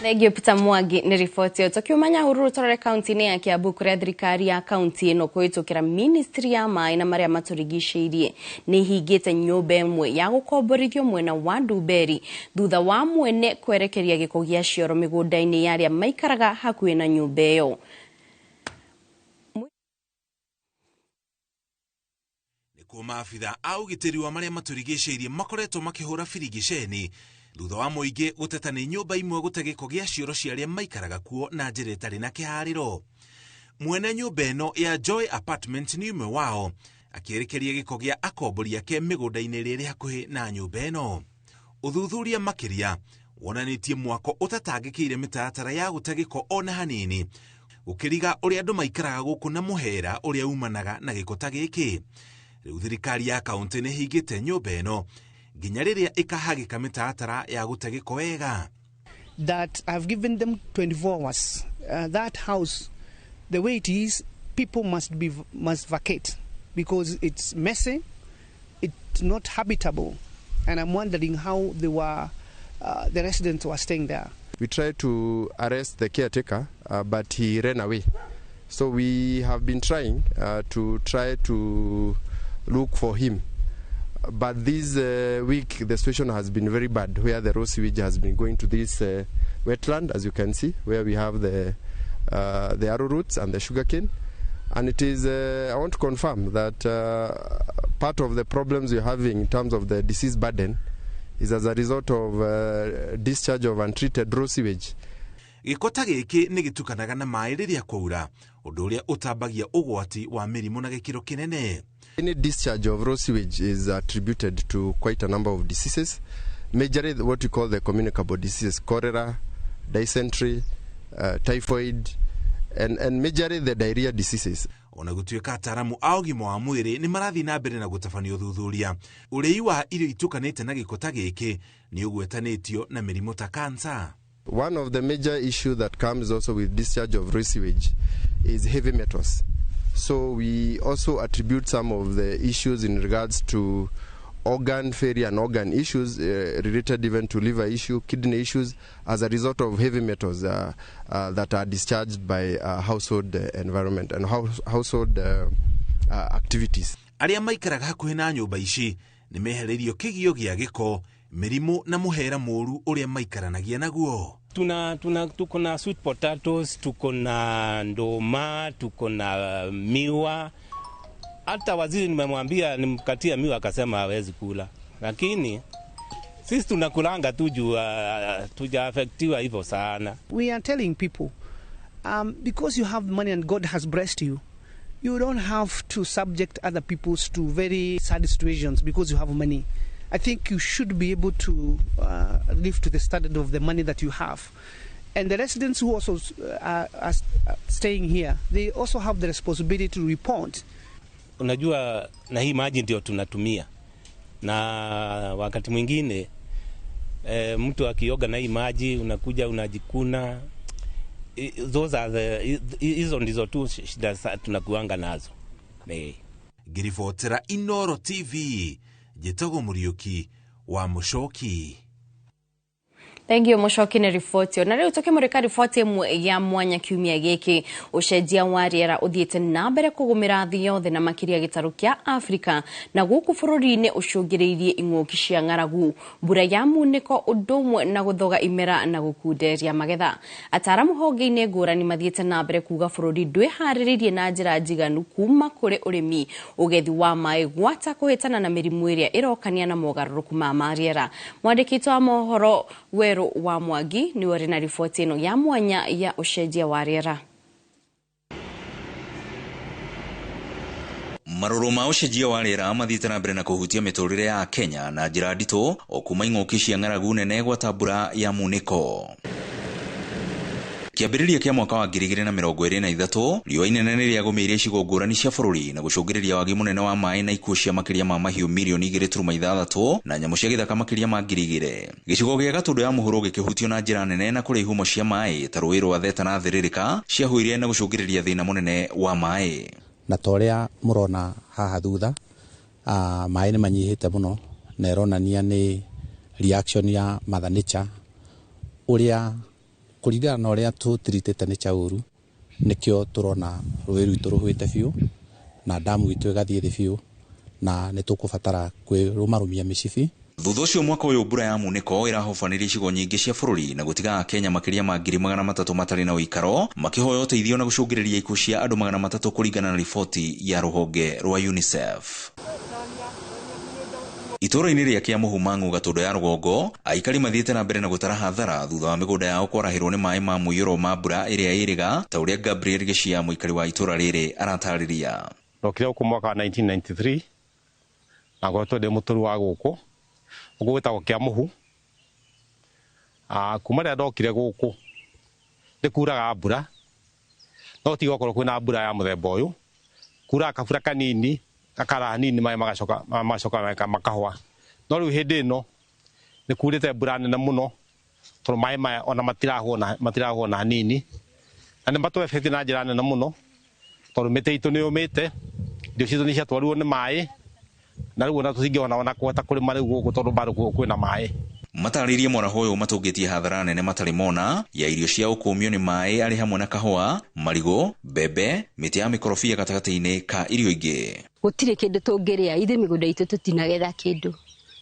S8: Thengio Peter Mwangi nĩ riboti ĩyo. Tũkiuma Nyahururu tũrore kaunti-inĩ ya Kiambu, kũrĩa thirikari ya kaunti ĩno kũhĩtũkĩra ministry ya maĩ na marĩa matũrigicĩirie nĩ ĩhingĩte nyũmba ĩmwe ya gũkomborithio mwena wa Ndumberi thutha wa mwene kwerekeria gĩko gĩa cioro mĩgũnda-inĩ ya arĩa maikaraga hakuhĩ na nyũmba ĩyo.
S13: Nĩkuo maabitha a ũgitĩri wa marĩa matũrigicĩirie makoretwo makĩhũra birigiceni thutha wa mũingĩ gũteta nĩ nyũmba imwe gũte gĩko gĩa cioro cia arĩa maikaraga kuo na njĩra ĩtarĩ na kĩharĩro. Mwene nyũmba ĩno ya Joy Apartment nĩ ũmwe wao akĩerekeria gĩko gĩa akombori ake mĩgũnda-inĩ ĩrĩa ĩrĩ hakuhĩ na nyũmba ĩno. Ũthuthuria makĩria wonanĩtie mwako ũtatangĩkĩire mĩtaratara ya gũte gĩko ona hanini, gũkĩriga ũrĩa andũ maikaraga gũkũ na mũhera ũrĩa umanaga na gĩko ta gĩkĩ. Rĩu thirikari ya kaunti nĩ ĩhingĩte nyũmba ĩno nginya rĩrĩa ĩkahagĩka mĩtaratara ya gũte gĩko wega.
S12: That I've given them 24 hours. That house, the way it is, people must vacate because it's messy, it's not habitable, and I'm wondering how they were, the residents were staying there.
S16: We tried to arrest the caretaker, but he ran away. So we have been trying to try to look for him. But this week the situation has been very bad, where the raw sewage has been going to this wetland, as you can see, where we have the arrowroots and the sugarcane. And it is, I want to confirm that part of the problems we're having in terms of the disease burden is as a result of discharge of untreated raw sewage.
S13: Gĩko ta gĩkĩ nĩ gĩtukanaga na maĩ rĩrĩa kwaura, ũndũ ũrĩa ũtambagia ũgwati wa mĩrimũ na gĩkĩro kĩnene.
S16: Any discharge of raw sewage is attributed to quite a number of diseases, majorly what we call the communicable diseases, cholera, dysentery, typhoid, and majorly the diarrhea diseases.
S13: Ona gũtuĩka ataaramu a ũgima wa mwĩrĩ nĩ marathiĩ na mbere na gũtabania ũthuthuria, ũrĩi wa irio itukanĩte na gĩko ta gĩkĩ nĩ ũgwetanĩtio na mĩrimũ ta kansa.
S16: One of the major issues that comes also with discharge of raw sewage is heavy metals. So we also attribute some of the issues in regards to organ failure and organ issues related even to liver issue, kidney issues, as a result of heavy metals that are discharged by household environment and household activities.
S13: Arĩa maikaraga hakuhĩ na nyũmba ici nĩ mehereirio kĩgio gĩa gĩko, mĩrimũ na mũhera mũru ũrĩa maikaranagia naguo.
S17: Tuko na sweet potatoes, tuko na ndoma, tuko na miwa. Hata waziri nimemwambia nimkatie miwa akasema hawezi kula. Lakini sisi tunakulanga tu juu tujaafektiwa hivyo sana.
S12: We are telling people, because you have money and God has blessed you, you don't have to subject other people to very sad situations because you have money. I think you should be able to live to the standard of the money that you have. And the residents who also are staying here, they also have the responsibility to report.
S17: Unajua, na hii maji ndio tunatumia. Na wakati mwingine mtu akioga na hii maji unakuja unajikuna. Those are the, hizo ndizo tu shida tunakuanga nazo.
S13: Ngiribotera Inooro TV, njĩtagwo Mũriũki wa Mũcoki.
S8: Thank you Mũcoki nĩ riboti ĩyo. Na rĩu tũkĩmũrĩka riboti ĩmwe ya mwanya kiumia gĩkĩ, ũcenjia wa rĩera ũthiĩte na mbere kũgũmĩra thĩ yothe na makĩria gĩtarũ kĩa Afrika, na gũkũ bũrũri-inĩ ũcũngĩrĩirie ing'ũki cia ng'aragu, mbura ya munĩko ũndũ ũmwe na gũthoga imera na gũkunderia magetha. Ataaramu honge-inĩ ngũrani mathiĩte na mbere kuga bũrũri ndwĩharĩrĩirie na njĩra njiganu kuma kũrĩ ũrĩmi, ũgethi wa maĩ gwata kũhĩtana na mĩrimũ ĩrĩa ĩrokania na mogarũrũku ma rĩera. Mwandĩki wa mohoro Werũ wa Mwangi nĩ ũrĩ na riboti ĩno ya mwanya ya ũcenjia wa rĩera.
S19: Marũrũ ma ũcenjia wa rĩera mathiĩte na mbere na kũhutia mĩtũrĩre ya Kenya na njĩra nditũ o kuma ing'ũki cia ng'aragu nene gwata mbura ya munĩko. Kĩambĩrĩria kĩa mwaka wa 2023 riũa inene nĩrĩagũmĩire icigo ngũrani cia bũrũri na gũcũngĩrĩria wagi mũnene wa maĩ na ikuũ cia makĩria ma mahiũ mirioni 2.6 na nyamũ cia gĩthaka makĩria ma 2,000. Gĩcigo gĩa Gatũndũ ya mũhuro gĩkĩhutio na njĩra nene na kũrĩa ihumo cia maĩ ta rũĩ rwa Theta na Thĩrĩrĩka ciahũire na gũcũngĩrĩria thĩna mũnene wa maĩ.
S20: Na ta ũrĩa mũrona haha thutha, maĩ nĩ manyihĩte mũno na ĩronania nĩ reaction ya mother nature ũrĩa kũringana na ũrĩa tũtiritĩte nĩ chauru nĩkĩo tũrona rũĩ rwitũ rũhwĩte biũ na damu itũ ĩgathiĩ thĩ biũ na nĩ tũkũbatara kwĩrũmarũmia mĩcibi.
S19: Thutha ũcio mwaka ũyũ mbura ya munĩko ĩrahobanĩria icigo nyingĩ cia bũrũri na gũtiga Akenya makĩria ma 300,000 matarĩ na ũikaro makĩhoya ũteithio na gũcũngĩrĩria ikuũ cia andũ 300 kũringana na riboti ya rũhonge rwa UNICEF. Itũũra-inĩ rĩa Kĩamũhu Mang'u Gatũndũ ya rũgongo aikari mathiĩte na mbere na gũtara hathara thutha wa mĩgũnda yao kwarahĩrwo nĩ maĩ ma mũiyũro ma mbura ĩrĩa ĩrĩga ta ũrĩa Gabriel Gĩcia mũikari wa itũũra rĩrĩ aratarĩria.
S21: Ndokire gũkũ mwaka wa 1993 na ngoretwo ndĩ mũtũru wa gũkũ gũkũ gwĩtagwo Kĩamũhu. Kuma rĩrĩa ndokire gũkũ nĩ kuraga mbura no ti gwakorwo kwĩna mbura ya mũthemba ũyũ, kuraga kabura kanini gakara hanini maĩ magacoka makahwa. No rĩu hĩndĩ ĩno nĩ kurĩte mbura nene mũno tondũ maĩ maya ona matirahwo na hanini na nĩ matũebetie na njĩra nene mũno tondũ mĩtĩ itũ nĩ yũmĩte, irio citũ nĩ ciatwarirwo nĩ maĩ na rĩu ona tũtingĩona ona kũhota kũrĩma rĩu gũkũ tondũ bado kwĩna maĩ.
S19: Matarĩrie mwaraho ũyũ matũngĩtie hathara nene matarĩ mona ya irio cia ũkũmio nĩ maĩ arĩ hamwe na kahũa, marigũ, mbembe, mĩtĩ ya mĩkorobia gatagatĩ-inĩ ka irio ingĩ.
S25: Gũtirĩ kĩndũ tũngĩrĩa, ithuĩ mĩgũnda itũ tũtinagetha kĩndũ.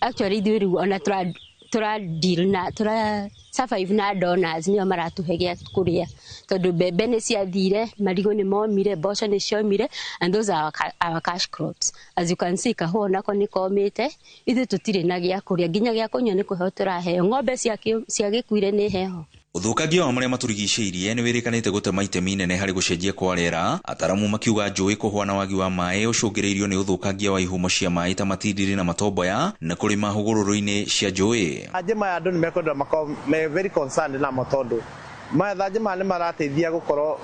S25: Actually ithuĩ rĩu ona tũra deal na tũra survive na donors nĩo maratũhe gĩa kũrĩa tondũ mbembe nĩ ciathire, marigũ nĩ momire, mboco nĩ ciomire, and those are our cash crops. As you can see kahũa nako nĩ komĩte, ithuĩ tũtirĩ na gĩa kũrĩa, nginya gĩa kũnyua nĩ kũheo tũraheo, ng'ombe ciagĩkuire nĩ heho.
S19: Ũthũkangia wa marĩa matũrigicĩirie nĩ wĩrĩkanĩte gũtema itemi inene harĩ gũcenjia kwa rĩera, ataramu makiuga njũĩ kũhũa na wagi wa maĩ ũcũngĩrĩirio nĩ ũthũkangia wa ihumo cia maĩ ta matindiri na matomboya na kũrĩma hũgũrũrũ-inĩ cia njũĩ.
S22: Mathanjĩ maya andũ nĩ mekwenda makorwo me very concerned namo tondũ mathanjĩ maya nĩ marateithia gũkorwo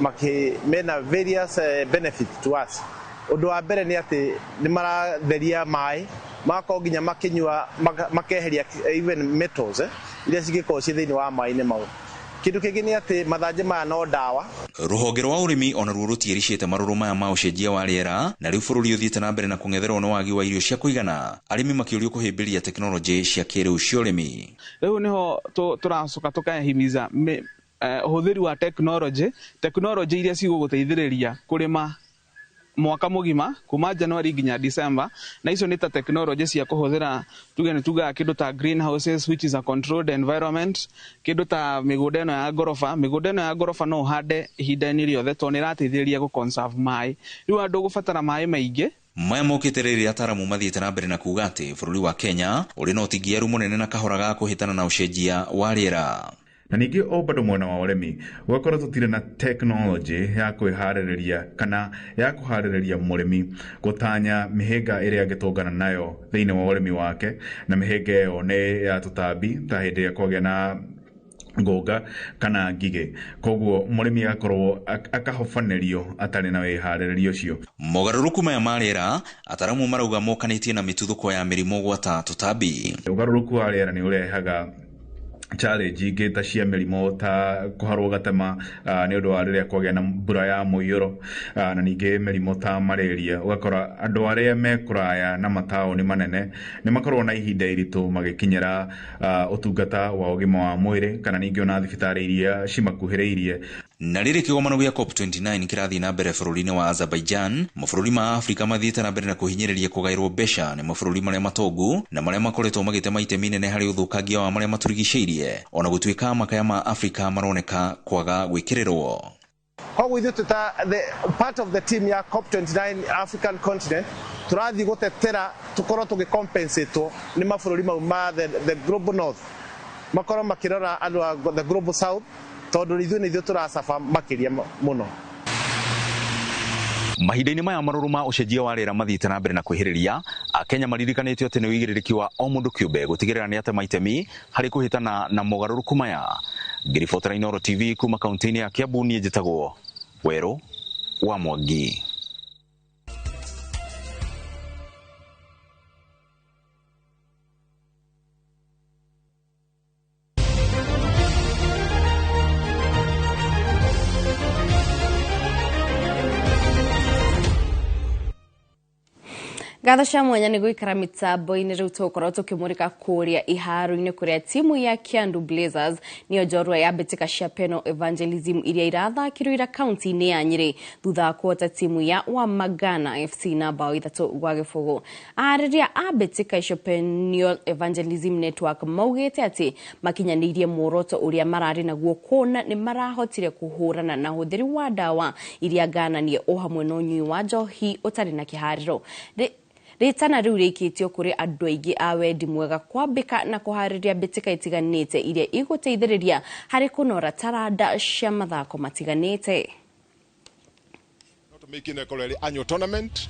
S22: mena various benefit to us. Ũndũ wa mbere nĩ atĩ nĩ maratheria maĩ magakorwo nginya makĩnyua makeheria even metals iria cingĩkorwo ciĩ thĩinĩ wa maĩ-inĩ mau. Kĩndũ kĩngĩ nĩ atĩ mathanjĩ maya no ndawa.
S19: Rũhonge rwa ũrĩmi ona ruo rũtiĩricĩte marũrũ maya ma ũcenjia wa rĩera na rĩu bũrũri ũthiĩte na mbere na kũng'etherwo nĩ wagi wa irio cia kũigana, arĩmi makĩũrio kũhĩmbĩria tekinoronjĩ cia kĩrĩu cia ũrĩmi.
S27: Rĩu nĩho tũracoka tũkahimiza ũhũthĩri wa tekinoronjĩ iria cigũgũteithĩrĩria kũrĩma mwaka mũgima kuma January nginya December, na icio nĩ ta tekinoronjĩ cia kũhũthĩra tuge nĩ tugaga kĩndũ ta greenhouses which is a controlled environment, kĩndũ ta mĩgũnda ĩno ya ngoroba. Mĩgũnda ĩno ya ngoroba no ũhande ihinda-inĩ rĩothe tondũ nĩ ĩrateithĩrĩria gũ conserve maĩ. Rĩu andũ gũbatara maĩ maingĩ.
S19: Maya mokĩte rĩrĩa ataramu mathiĩte na mbere na kuga atĩ bũrũri wa Kenya ũrĩ na ũtingiaru mũnene na kahora ga kũhĩtana na ũcenjia wa rĩera.
S23: Na ningĩ o bado mwena wa ũrĩmi gwakorwo tũtirĩ na tekinoronjĩ ya kwĩharĩrĩria kana ya kũharĩrĩria mũrĩmi gũtanya mĩhĩnga ĩrĩa angĩtũngana nayo thĩinĩ wa ũrĩmi wake, na mĩhĩnga ĩyo nĩ ya tũtambi ta hĩndĩ ĩrĩa kwagĩa na ngũnga kana ngigĩ, koguo mũrĩmi agakorwo akahobanĩrio atarĩ na wĩharĩrĩria ũcio.
S19: Mogarũrũku maya ma rĩera ataramu marauga mokanĩtie na mĩtuthũko ya mĩrimũ gwata tũtambi.
S23: Ũgarũrũku wa rĩera nĩ ũrehaga challenge ingĩ ta cia mĩrimũ ta kũharwo gatema nĩ ũndũ wa rĩrĩa kwagĩa na mbura ya mũiyũro, na ningĩ mĩrimũ ta malaria. Ũgakora andũ arĩa me kũraya na mataũni manene nĩ makoragwo na ihinda iritũ magĩkinyĩra ũtungata wa ũgima wa mwĩrĩ kana ningĩ ona thibitarĩ iria cimakuhĩrĩirie.
S19: Na rĩrĩ kĩgomano gĩa COP29 kĩrathiĩ na mbere bũrũri-inĩ wa Azerbaijan, mabũrũri ma Afrika mathiĩte na mbere na kũhinyĩrĩria kũgaĩrwo mbeca nĩ mabũrũri marĩa matongu na marĩa makoretwo magĩtema itemi inene harĩ ũthũkangia wa marĩa matũrigicĩirie, ona gũtuĩka makaya ma Afrika maroneka kwaga gwĩkĩrĩrwo.
S22: Koguo ithuĩ twĩ the part of the team ya COP29 African continent tũrathiĩ gũtetera tũkorwo tũgĩcompensatwo nĩ mabũrũri mau ma the global north makorwo makĩrora andũ a the global south tondũ ithuĩ nĩ ithuĩ tũracaba makĩria mũno.
S19: Mahinda-inĩ maya marũrũ ma ũcenjia wa rĩera mathiĩte na mbere na kwĩhĩrĩria, Akenya maririkanĩtio atĩ nĩ ũigĩrĩrĩki wa o mũndũ kĩũmbe gũtigĩrĩra nĩ atema itemi harĩ kũhĩtana na mogarũrũku maya. Ngĩribotera Inooro TV kuma kaunti-inĩ ya Kiambu, niĩ njĩtagwo Werũ wa Mwangi.
S8: Ngatho cia mwanya nĩ gũikara mĩtambo-inĩ rĩu tũgũkorwo tũkĩmũrĩka kũrĩa iharo-inĩ kũrĩa timu ya Kiandu Blazers nĩyo njorua ya mbĩtĩka cia Peno Evangelism iria irathakirwo ira kaunti-inĩ ya Nyĩrĩ thutha wa kũhota timu ya Wamagana FC na bao 3-0. Arĩria a mbĩtĩka icio Peniel Evangelism Network maugĩte atĩ makinyanĩirie muoroto ũrĩa mararĩ naguo kuona nĩ marahotire kũhũrana na ũhũthĩri wa ndawa iria ngananie o hamwe na ũnyui wa njohi ũtarĩ na kĩharĩro. Rĩtana rĩu rĩikĩtio kũrĩ andũ aingĩ a wendi mwega kwambĩka na kũharĩria mbĩtĩka itiganĩte iria igũteithĩrĩria harĩ kũnora taranda cia mathako matiganĩte.
S1: Tũmĩkine ĩkorwo ĩrĩ annual tournament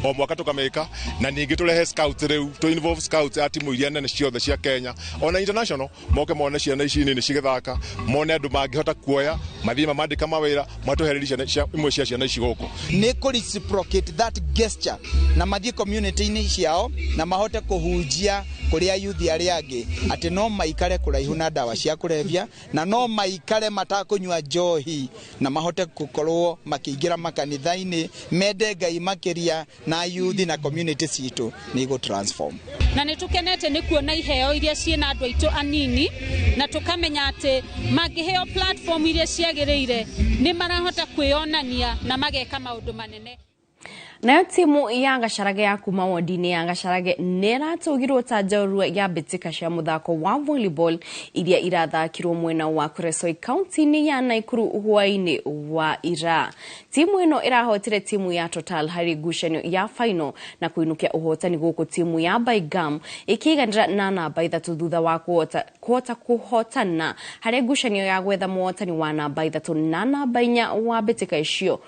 S1: o mwaka tũkamĩka, na ningĩ tũrehe scouts rĩu tũ involve scouts a timu iria nene ciothe cia Kenya ona international moke mone ciana ici nini cigĩthaka, mone andũ mangĩhota kuoya mathiĩ mamandĩka mawĩra matũhererie ciana imwe cia ciana ici gũkũ.
S2: Nĩ kũ reciprocate that gesture na mathiĩ community-inĩ ciao na mahote kũhunjia kũrĩa youth arĩa angĩ atĩ no maikare kũraihu na ndawa cia kũrebia na no maikare matakũnyua njohi na mahote gũkorwo makĩingĩra makanitha-inĩ mende Ngai makĩria na youth na community citũ nĩ igũ transform.
S3: Na nĩ tũkenete nĩ kuona iheo iria ciĩna andũ aitũ anini na tũkamenya atĩ mangĩheo platform iria ciagĩrĩire nĩ marahota kwĩyonania na mageka maũndũ manene.
S8: Nayo timu ya Gacharage ya kuma wodi-inĩ ya Gacharage nĩ ĩratũgirwo ta njorua ya mbĩtĩka cia mũthako wa volleyball iria irathakirwo mwena wa Kuresoi kaunti-inĩ ya Nakuru hwaĩ-inĩ wa ira. Timu ĩno ĩrahotire timu ya Total harĩ ngucanio ya final na kũinũkia ũhotani gũkũ timu ya Baigam ĩkĩiganĩra na namba 3 thutha wa kũhota kũhotana harĩ ngucanio ya gwetha mũhotani wa namba 3 na namba 4 wa mbĩtĩka icio.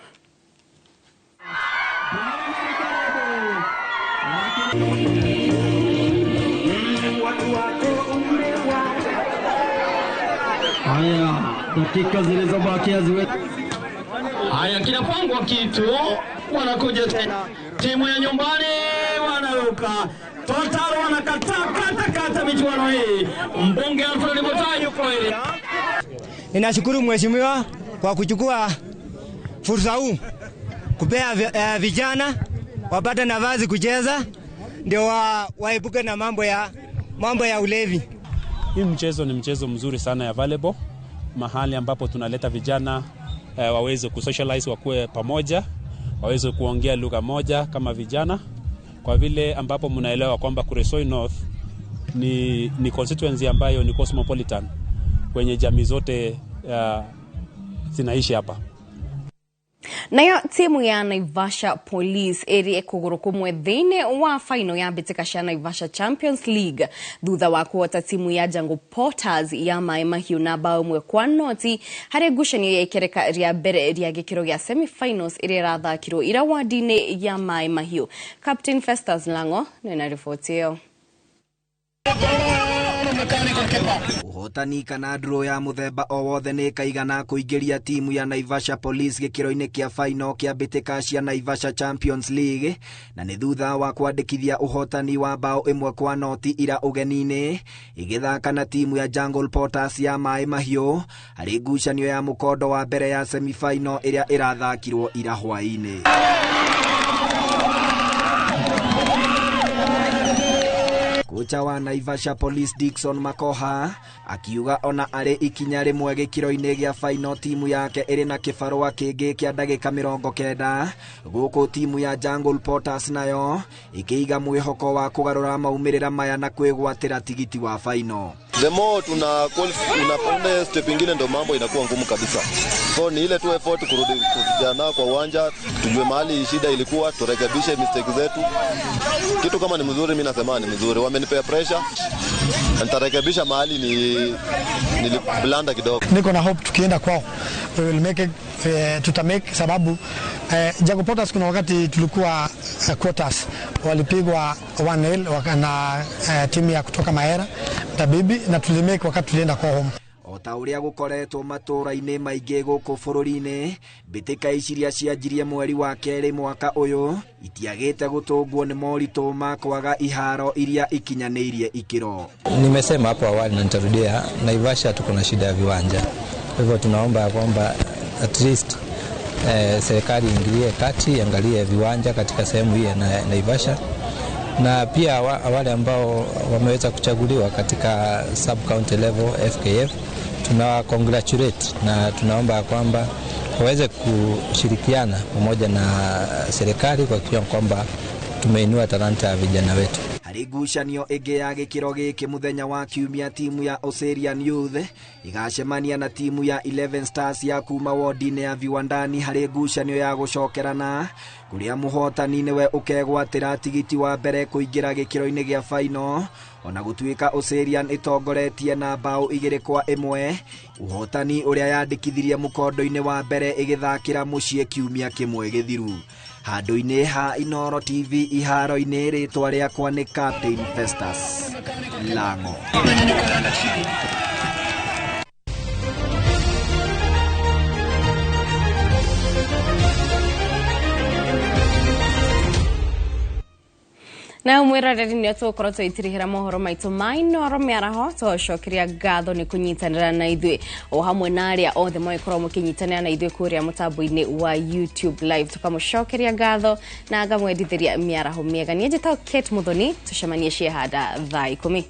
S4: Haya, dakika zilizobakia ziwe. Haya, kinapangwa kitu, wanakuja tena timu ya nyumbani wanaruka. Total wanakataa kata kata michuano hii. Mbunge Alfred Mutai yuko area.
S18: Ninashukuru mheshimiwa kwa kuchukua fursa hii kupea vijana wapate nafasi kucheza ndio waepuke na mambo ya ulevi.
S24: Hii mchezo ni mchezo mzuri sana ya volleyball, mahali ambapo tunaleta vijana waweze kusocialize, wakuwe pamoja, waweze kuongea lugha moja kama vijana, kwa vile ambapo mnaelewa kwamba Kuresoi North ni constituency ambayo ni cosmopolitan, kwenye jamii zote zinaishi hapa.
S8: Nayo timu ya Naivasha Police ĩrĩ kũgũrũ kũmwe thĩinĩ wa final ya mbĩtĩka cia Naivasha Champions League thutha wa kũhota timu ya Jungle Porters ya Maĩ Mahiũ na bao 1-0 harĩ ngucanio ya ikereka rĩa mbere rĩa gĩkĩro gĩa semi-finals ĩrĩa ĩrathakirwo ira wadi-inĩ ya Maĩ Mahiũ. Captain Festus Lango nĩ riboti ĩyo.
S26: Ũhotani kana draw ya mũthemba o wothe nĩ ĩkaigana kũingĩria timu ya Naivasha Police gĩkĩro-inĩ kĩa final kĩa mbĩtĩka cia Naivasha Champions League, na nĩ thutha wa kwandĩkithia ũhotani wa bao 1-0 ira ũgeni-inĩ ĩgĩthaka na timu ya Jungle Porters ya Maĩ Mahiũ harĩ ngucanio ya mũkondo wa mbere ya semi-final ĩrĩa ĩrathakirwo ira hwaĩ-inĩ. Kocha wa Naivasha Police Dickson Makoha akiuga ona arĩ ikinya rĩmwe gĩkĩro-inĩ gĩa final timu yake ĩrĩ na kĩbarũa kĩngĩ kĩa ndagĩka 90 gũkũ timu ya Jungle Porters nayo ĩkĩiga mwĩhoko wa kũgarũra maumĩrĩra maya na kwĩgwatĩra tigiti wa final.
S28: The more tuna unapanda step ingine ndo mambo inakuwa ngumu kabisa. So ni ile tu effort kurudi kujana kwa uwanja, tujue mahali shida ilikuwa, turekebishe mistake zetu. Kitu kama ni mzuri mimi nasema ni mzuri. Wamenipea pressure. Nitarekebisha mahali niliblanda kidogo.
S29: Niko na hope tukienda kwao we will make
S5: Tutamake sababu Jago Potters kuna wakati tulikuwa quarters walipigwa 1-0 na timu ya kutoka Maera Tabibi, na tulimake wakati tulienda kwa home.
S26: O ta ũrĩa gũkoretwo matũũra-inĩ maingĩ gũkũ bũrũri-inĩ, mbĩtĩka ici iria cianjirie mweri wa kerĩ mwaka ũyũ itiagĩte gũtũngwo nĩ moritũ ma kwaga iharo iria ikinyanĩirie ikĩro.
S6: Nimesema hapo awali na nitarudia, Naivasha tuko na shida ya viwanja. Kwa hivyo tunaomba ya kwamba at least serikali iingilie kati, iangalie viwanja katika sehemu hii ya Naivasha, na pia wale ambao wameweza kuchaguliwa katika sub county level FKF tunawa congratulate na tunaomba ya kwamba waweze kushirikiana pamoja na serikali kuhakikisha kwamba tumeinua talanta ya vijana wetu.
S26: Harĩ ngucanio ĩngĩ ya gĩkĩro gĩkĩ mũthenya wa kiumia, timu ya Oserian Youth ĩgacemania na timu ya 11 Stars ya kuma wodi-inĩ ya Viwandani harĩ ngucanio ya gũcokerana kũrĩa mũhotani nĩwe ũkegwatĩra tigiti wa mbere kũingĩra gĩkĩro-inĩ gĩa final. Ona gũtuĩka Oserian ĩtongoretie na bao 2-1, ũhotani ũrĩa yandĩkithirie mũkondo-inĩ wa mbere ĩgĩthakĩra mũciĩ kiumia kĩmwe gĩthiru. Handũ-inĩ ha Inooro TV iharo-inĩ, rĩtwa rĩakwa nĩ Captain Festus Lango.
S8: Na mwiroreri nä tågåkorwo tågätirihä mohoro maitå ma Inooro mĩaraho, tũcokeria ngatho nĩ kũnyitanĩra na ithuĩ o hamwe na arĩa othe magĩkorwo mũkĩnyitanĩra na ithuĩ kũrĩa mũtambo-inĩ wa YouTube live, tũkamũcokeria ngatho na ngamwendithĩria mĩaraho mĩega. Niĩ njĩtagwo Kate Muthoni, tũcemanie ciehanda thaa 10.